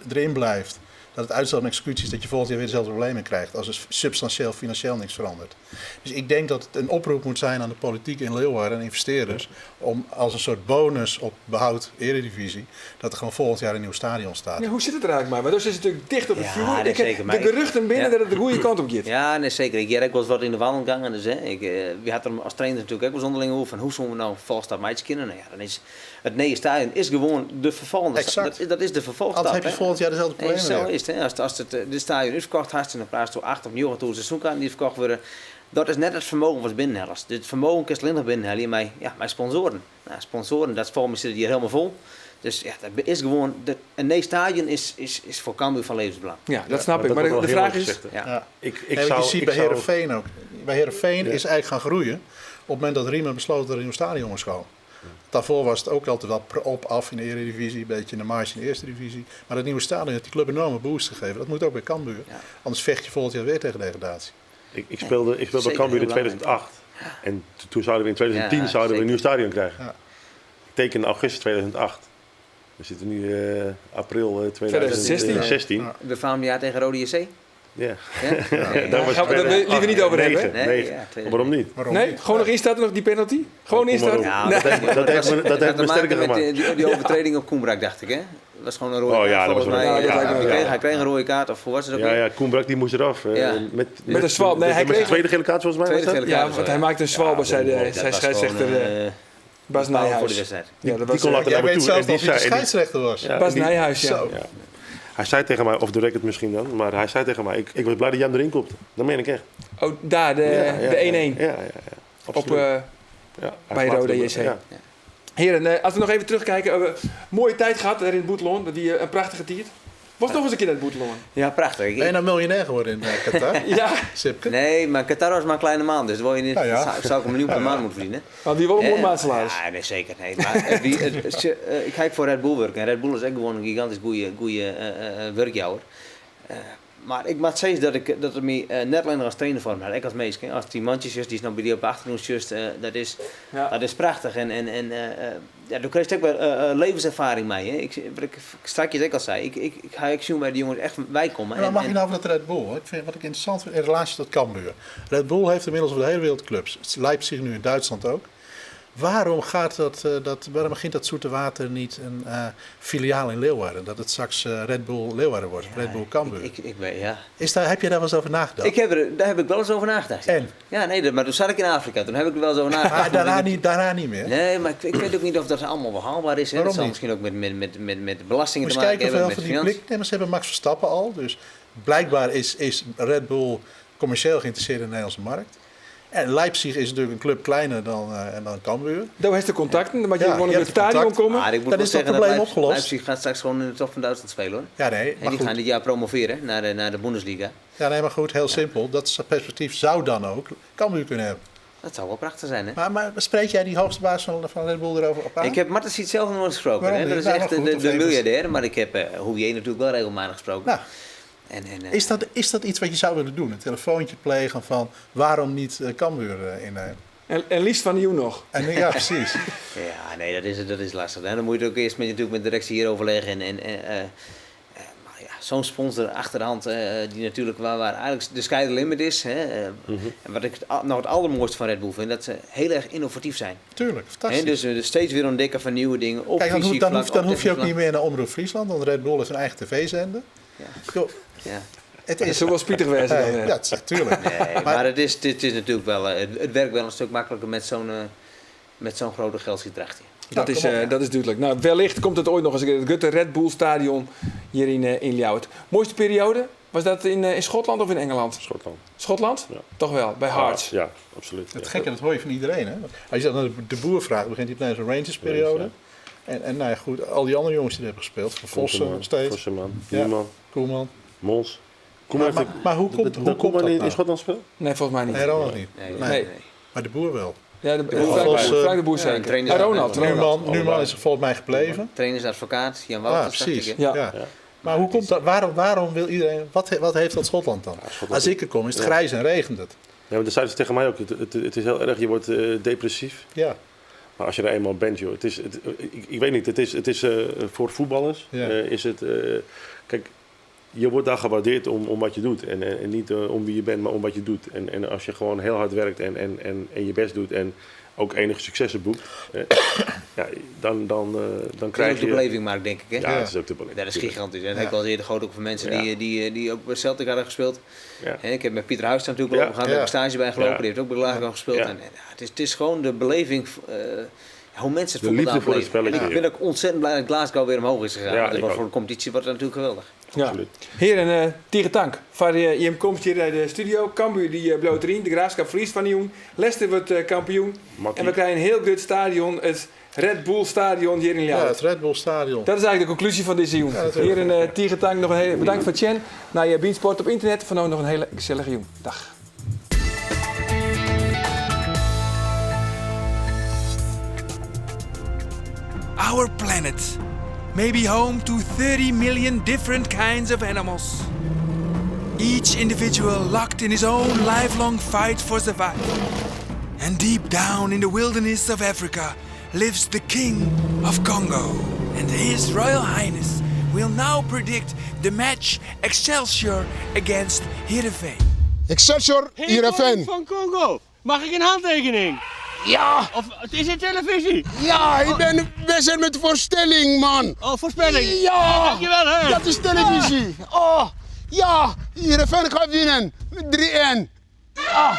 S4: erin blijft, dat het uitstel van executie is dat je volgend jaar weer dezelfde problemen krijgt als er substantieel financieel niks verandert. Dus ik denk dat het een oproep moet zijn aan de politiek in Leeuwarden en investeerders om als een soort bonus op behoud eredivisie, dat er gewoon volgend jaar een nieuw stadion staat.
S2: Ja, hoe zit het er eigenlijk maar? Want dus is het natuurlijk dicht op het
S6: Ja,
S2: vuur.
S6: nee,
S2: Ik heb
S6: zeker, maar
S2: de
S6: ik-
S2: geruchten binnen
S6: ja.
S2: dat het de goede kant op gaat.
S6: Ja, nee, zeker. Ik heb ook wel eens wat in de wandelgangen. Dus, hè. Ik, we hadden er als trainer natuurlijk ook wel eens onderling over van hoe zullen we nou volgens dat meisje kennen? Nou ja, dan is het nieuwe stadion is gewoon de vervolgende stap.
S4: Exact.
S6: Dat is de vervolgstap.
S4: Anders heb je
S6: hè.
S4: volgend jaar dezelfde
S6: Nee,
S4: problemen
S6: zo
S4: weer.
S6: is het. Hè. Als het de stadion uitverkocht had en dan plaats door 8 of 9 seizoenkaarten die verkocht worden. Dat is net het vermogen wat binnenhellers. Dit vermogen kan je alleen nog binnenhellen met, ja, met sponsoren. Nou, sponsoren, dat voor me zit hier helemaal vol. Dus ja, dat is gewoon, dat, een nieuw stadion is voor Cambuur van levensbelang.
S2: Ja, dat snap
S5: maar
S2: ik.
S5: dat
S2: Maar
S5: wordt
S2: de
S5: wel
S2: vraag
S5: heel
S2: is...
S5: gezegd, hè.
S6: Ja.
S4: Ja.
S5: Ik
S4: Nee, want
S5: zou,
S4: je ziet
S5: ik
S4: bij
S5: zou-
S4: Heerenveen ook. Bij Heerenveen
S5: Ja.
S4: is eigenlijk gaan groeien op het moment dat Riemen besloot dat er een nieuw stadion moest komen. Daarvoor was het ook altijd wel op, af in de Eredivisie, een beetje in de marge in de Eerste Divisie. Maar dat nieuwe stadion heeft die club een enorme boost gegeven. Dat moet ook bij Cambuur.
S6: Ja.
S4: Anders vecht je volgend jaar weer tegen degradatie.
S5: Ik speelde bij
S6: Zeker,
S5: Cambuur in
S6: heel belangrijk.
S5: 2008. En toen zouden we in 2010
S6: Ja,
S5: zouden we een
S6: zeker.
S5: nieuw stadion krijgen.
S4: Ja.
S5: Ik teken in augustus 2008. We zitten nu april
S2: 2016.
S5: 2016.
S4: Ja.
S6: We famen jaar tegen Rode JC.
S5: Ja.
S6: Ja?
S5: Dat was
S2: Gaan we dat liever niet over hebben,
S5: 9,
S6: Nee,
S5: 9.
S6: ja, 2009.
S5: Waarom niet?
S4: Waarom
S2: Nee,
S4: niet?
S2: gewoon nog instarten, nog die penalty? Gewoon
S5: Kom maar
S2: instarten?
S5: op.
S6: Ja,
S2: Nee.
S5: Dat heeft me, dat heeft
S6: had
S5: me
S6: te
S5: sterker
S6: maken met
S5: gemaakt.
S6: die overtreding op Koenbrak, dacht ik, hè? Dat was gewoon een rode
S5: Oh,
S6: kaart,
S5: ja, dat was
S6: volgens
S5: een
S6: mij.
S2: rode
S6: Ja,
S2: kaart.
S6: hij,
S2: Ja,
S6: kreeg,
S5: ja.
S6: hij kreeg een rode kaart, of hoe was het ook
S5: Ja,
S6: weer?
S5: ja, Koenbrak die moest eraf.
S6: Ja.
S2: Met een zwalb. Nee, hij
S5: met
S2: kreeg-
S5: zijn tweede gele kaart volgens mij.
S6: Tweede
S5: was dat?
S6: gele
S2: Ja,
S6: kaart.
S2: want hij maakte een zwalbe, zei de
S6: Dat
S2: zei
S6: was
S2: scheidsrechter
S6: gewoon,
S2: Bas
S6: bepalend
S2: Nijhuis.
S6: voor de wedstrijd.
S2: Ja, dat
S5: Die
S2: was
S5: kon later
S4: Jij
S5: naar me
S4: weet
S5: toe.
S4: zelfs
S5: En
S4: nog
S5: die
S4: wie de
S5: zei, en die-
S4: scheidsrechter was.
S5: ja,
S2: Bas
S5: en die-
S2: Nijhuis, ja.
S4: Zo.
S5: Ja. Hij zei tegen mij, of de record misschien dan, maar hij zei tegen mij, ik was blij dat jij hem erin komt. Dat meen ik echt.
S2: Oh, daar, de
S5: Ja, ja,
S2: de 1-1
S5: Ja, ja, ja.
S2: op,
S5: Absoluut.
S2: eh,
S5: Ja, hij
S2: bij
S5: slaat
S2: Roda
S5: hem,
S2: JC.
S5: ja.
S2: Heren, als we nog even terugkijken. Mooie tijd gehad daar in het Boetelon. Dat die een prachtige tiert. Was nog eens een keer naar het Boetelon.
S6: Ja, prachtig.
S4: Ben je nou miljonair geworden in Qatar?
S2: Ja,
S4: Sipke?
S6: Nee, maar Qatar was maar een kleine maand, dus daar word je niet,
S4: Nou ja.
S6: zou ik een miljoen per maand moeten verdienen.
S2: want die wil een mooi
S6: Eh,
S2: maandsalaris.
S6: Ja, nee, zeker. Nee. Maar ik kijk voor Red Bull werken. En Red Bull is echt gewoon een gigantisch goede werkjouwer. Mar ik moat sizze dat ik dat it my net allinnich as trainer foarme hat, ek as minsk. Ast dy mantsjes sjochst, dy'tst no by dy op de achtergrûn sjochst, dat is, dat is prachtich. En, en, en ja, do krijst ek wer levenserfaring mei. Hè. Ik, wat ik strakjes ek al sei, ik, ik, ik ha ek sjoen wêr't de jonges echt weikomme.
S4: Maar mag ik nou over dat Red Bull? Ik vind, wat ik interessant vind in relatie tot Cambuur. Red Bull heeft inmiddels over de hele wereld clubs. Leipzig nu in Duitsland ook. Waarom, gaat dat, eh, dat, waarom begint dat zoete water niet een eh, filiaal in Leeuwarden? Dat het straks eh, Red Bull Leeuwarden wordt, Red Bull Cambuur.
S6: Ik, ik weet, ja.
S4: Is daar, heb je daar wel eens over nagedacht?
S6: Ik heb er, daar heb ik wel eens over nagedacht. Ja.
S4: En?
S6: Ja, nee, dat- maar toen zat ik in Afrika. Toen heb ik er wel eens over nagedacht.
S4: Maar daarna niet, daarna niet meer?
S6: Nee, maar ik, ik weet ook niet of dat allemaal wel haalbaar is. Hè.
S4: Waarom
S6: Dat zal
S4: niet?
S6: misschien ook met, met, met, met, met belastingen
S4: Moet
S6: te
S4: je
S6: maken
S4: kijken
S6: hebben,
S4: hoeveel
S6: met
S4: van die
S6: financiën.
S4: blik... Nee, maar ze hebben Max Verstappen al. Dus blijkbaar is, is Red Bull commercieel geïnteresseerd in de Nederlandse markt. En Leipzig is natuurlijk een club kleiner dan, en dan Cambuur.
S2: Daar heeft de contacten, dan moet je
S4: Ja,
S2: gewoon
S4: je
S2: in het
S4: hebt de
S2: stadion
S4: contacten.
S2: komen.
S6: Maar ik moet
S4: Dan
S6: wel
S4: is dat
S6: zeggen dat
S4: probleem
S6: Leipzig,
S4: opgelost.
S6: Leipzig gaat straks gewoon in de top van Duitsland spelen hoor.
S4: Ja, nee,
S6: En
S4: maar
S6: die
S4: goed.
S6: gaan dit jaar promoveren naar de Bundesliga.
S4: Ja, nee, maar goed, heel simpel. Dat perspectief zou dan ook Cambuur kunnen hebben.
S6: Dat zou wel prachtig zijn hè.
S4: Maar, maar spreek jij die hoogste baas van, van Red Bull erover op aan?
S6: Ik heb Martens iets zelf nog nooit gesproken.
S4: Waarom
S6: Hè? Dat
S4: niet?
S6: is
S4: Nou,
S6: echt
S4: maar
S6: de,
S4: goed,
S6: de,
S4: of
S6: de
S4: even-
S6: miljardair. Maar ik heb Hourier natuurlijk wel regelmatig gesproken.
S4: Nou.
S6: En, en,
S4: Is dat, is dat iets wat je zou willen doen? Een telefoontje plegen van waarom niet Cambuur innemen?
S2: En, en liefst van nieuw nog.
S4: En, ja, precies.
S6: Ja, nee, dat is lastig. Hè. Dan moet je het ook eerst met, natuurlijk met de directie hier overleggen. En, en, maar ja, zo'n sponsor achter de hand, die natuurlijk waar, waar eigenlijk de sky the limit is. Hè, En wat ik het, nog het allermooiste van Red Bull vind, dat ze heel erg innovatief zijn.
S4: Tuurlijk, fantastisch.
S6: Hè, dus, dus steeds weer ontdekken van nieuwe dingen. Op
S4: Kijk, dan, hoef, dan,
S6: visievlak,
S4: hoef, dan
S6: op
S4: hoef je ook
S6: technisch
S4: niet meer naar Omroep Friesland, want Red Bull heeft een eigen tv-zender. Joh,
S6: Ja.
S4: Het is
S2: zou wel spietig wezen dan,
S4: Nee,
S2: hè.
S4: ja, het is- tuurlijk.
S6: Nee, maar, het, is, het is natuurlijk wel, het, het werkt wel een stuk makkelijker met zo'n grote geldschieter achter je.
S2: Dat, is, dat is duidelijk. Nou, wellicht komt het ooit nog eens een keer. Het Gutte Red Bull Stadion hier in Ljouwert. Mooiste periode? Was dat in Schotland of in Engeland?
S5: Schotland.
S2: Schotland?
S5: Ja.
S2: Toch wel, bij Hearts.
S5: Ja, absoluut.
S4: Het
S5: ja.
S4: gekke, dat hoor je van iedereen. Hè? Als je dat aan de boer vraagt, begint hij opeens een Rangers-periode.
S5: Rangers,
S4: En, en nou ja, goed, al die andere jongens die er hebben gespeeld, van Vossen nog steeds.
S5: Vossenman,
S4: Ja,
S5: Koeman,
S4: Koeman.
S5: Mons. Koeman
S4: Maar,
S5: heeft
S4: maar, maar hoe komt,
S5: dat,
S4: hoe
S5: dat
S4: komt
S5: Koeman
S4: dat
S5: in,
S4: nou?
S5: in Schotland speelt?
S2: Nee, volgens mij niet.
S4: Nee, Ronald niet.
S6: Nee,
S4: Nee.
S6: nee, nee.
S4: Maar de boer wel.
S2: Ja, de,
S4: Ja,
S2: Frank,
S4: Vossen.
S2: Frank de Boer
S6: Ja,
S2: zeker.
S6: trainer
S2: Ah, Ronald.
S4: Numan,
S2: Ronald.
S4: Numan is volgens mij gebleven.
S6: Trainersadvocaat, Jan
S4: Ah,
S6: Wouters, dacht
S4: precies.
S6: ik, hè?
S2: Ja.
S4: Ja. Maar hoe komt dat? Waarom, waarom wil iedereen... Wat, wat heeft dat Schotland dan?
S5: Schotland
S4: Als ik er kom, is het
S5: Ja.
S4: grijs en regent het.
S5: Ja, maar dat zeiden ze tegen mij ook. Het, het, het is heel erg, je wordt depressief.
S4: Ja.
S5: Maar als je er eenmaal bent, joh. Het is, het, ik, ik weet niet, het is voor voetballers
S4: Ja.
S5: is het... kijk, je wordt daar gewaardeerd om wat je doet. En, en niet om wie je bent, maar om wat je doet. En, en als je gewoon heel hard werkt en je best doet en ook enige successen boekt, ja, dan
S6: Dat is
S5: krijg
S6: ook de
S5: je...
S6: beleving, Mark, denk ik. Hè?
S5: Ja, het is ook de beleving.
S6: Dat is gigantisch. En dat heb
S4: Ja.
S6: ik wel eens eerder gehoord ook van mensen
S5: Ja.
S6: die ook bij Celtic hadden gespeeld.
S5: Ja.
S6: Hè, ik heb met Pieter Huis natuurlijk wel
S5: Ja.
S6: gehad, daar heb
S4: Ja.
S6: ik stage bij gelopen.
S5: Ja.
S6: Die heeft ook bij Glasgow gespeeld.
S5: Ja.
S6: En, ja, het is gewoon de beleving, hoe mensen het
S5: De
S6: voetbal
S5: liefde
S6: daar
S5: voor het
S6: beleven. En
S5: spelletje,
S6: ik ben ook ontzettend blij dat Glasgow weer omhoog is gegaan.
S5: Ja,
S6: Want dat
S5: ik
S6: was
S5: ook.
S6: voor de competitie wordt dat natuurlijk geweldig.
S2: Ja.
S5: Absoluut.
S2: Heren, tegen dank voor je komst hier naar de studio. Cambuur die bloot erin, de Graafschap verliest van Jong. Leicester wordt kampioen.
S5: Makkie.
S2: En we krijgen een heel groot stadion, het Red Bull Stadion hier in
S4: Ja,
S2: Ljouwert.
S4: het Red Bull Stadion.
S2: Dat is eigenlijk de conclusie van deze jong.
S4: Ja, natuurlijk.
S2: Heren, tegen dank nog een hele, bedankt voor het Chen. Naar je Beansport op internet. Voor nu nog een hele gezellige jong. Dag.
S14: Our planet may be home to 30 million different kinds of animals. Each individual locked in his own lifelong fight for survival. And deep down in the wilderness of Africa lives the King of Congo. And His Royal Highness will now predict the match Excelsior against Heerenveen.
S9: Excelsior, Heerenveen.
S12: van Congo, mag ik een handtekening?
S9: Ja!
S12: Of het is in televisie?
S9: Ja, ik ben bezig met voorstelling, man.
S12: Oh, voorspelling.
S9: Ja!
S12: Dankjewel, hè.
S9: Dat is televisie. Oh, ja, Heerenveen gaat winnen. 3-1. Ja.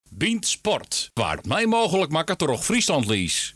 S1: Bient Sport, waar het mij mogelijk maakt door Friesland Lies.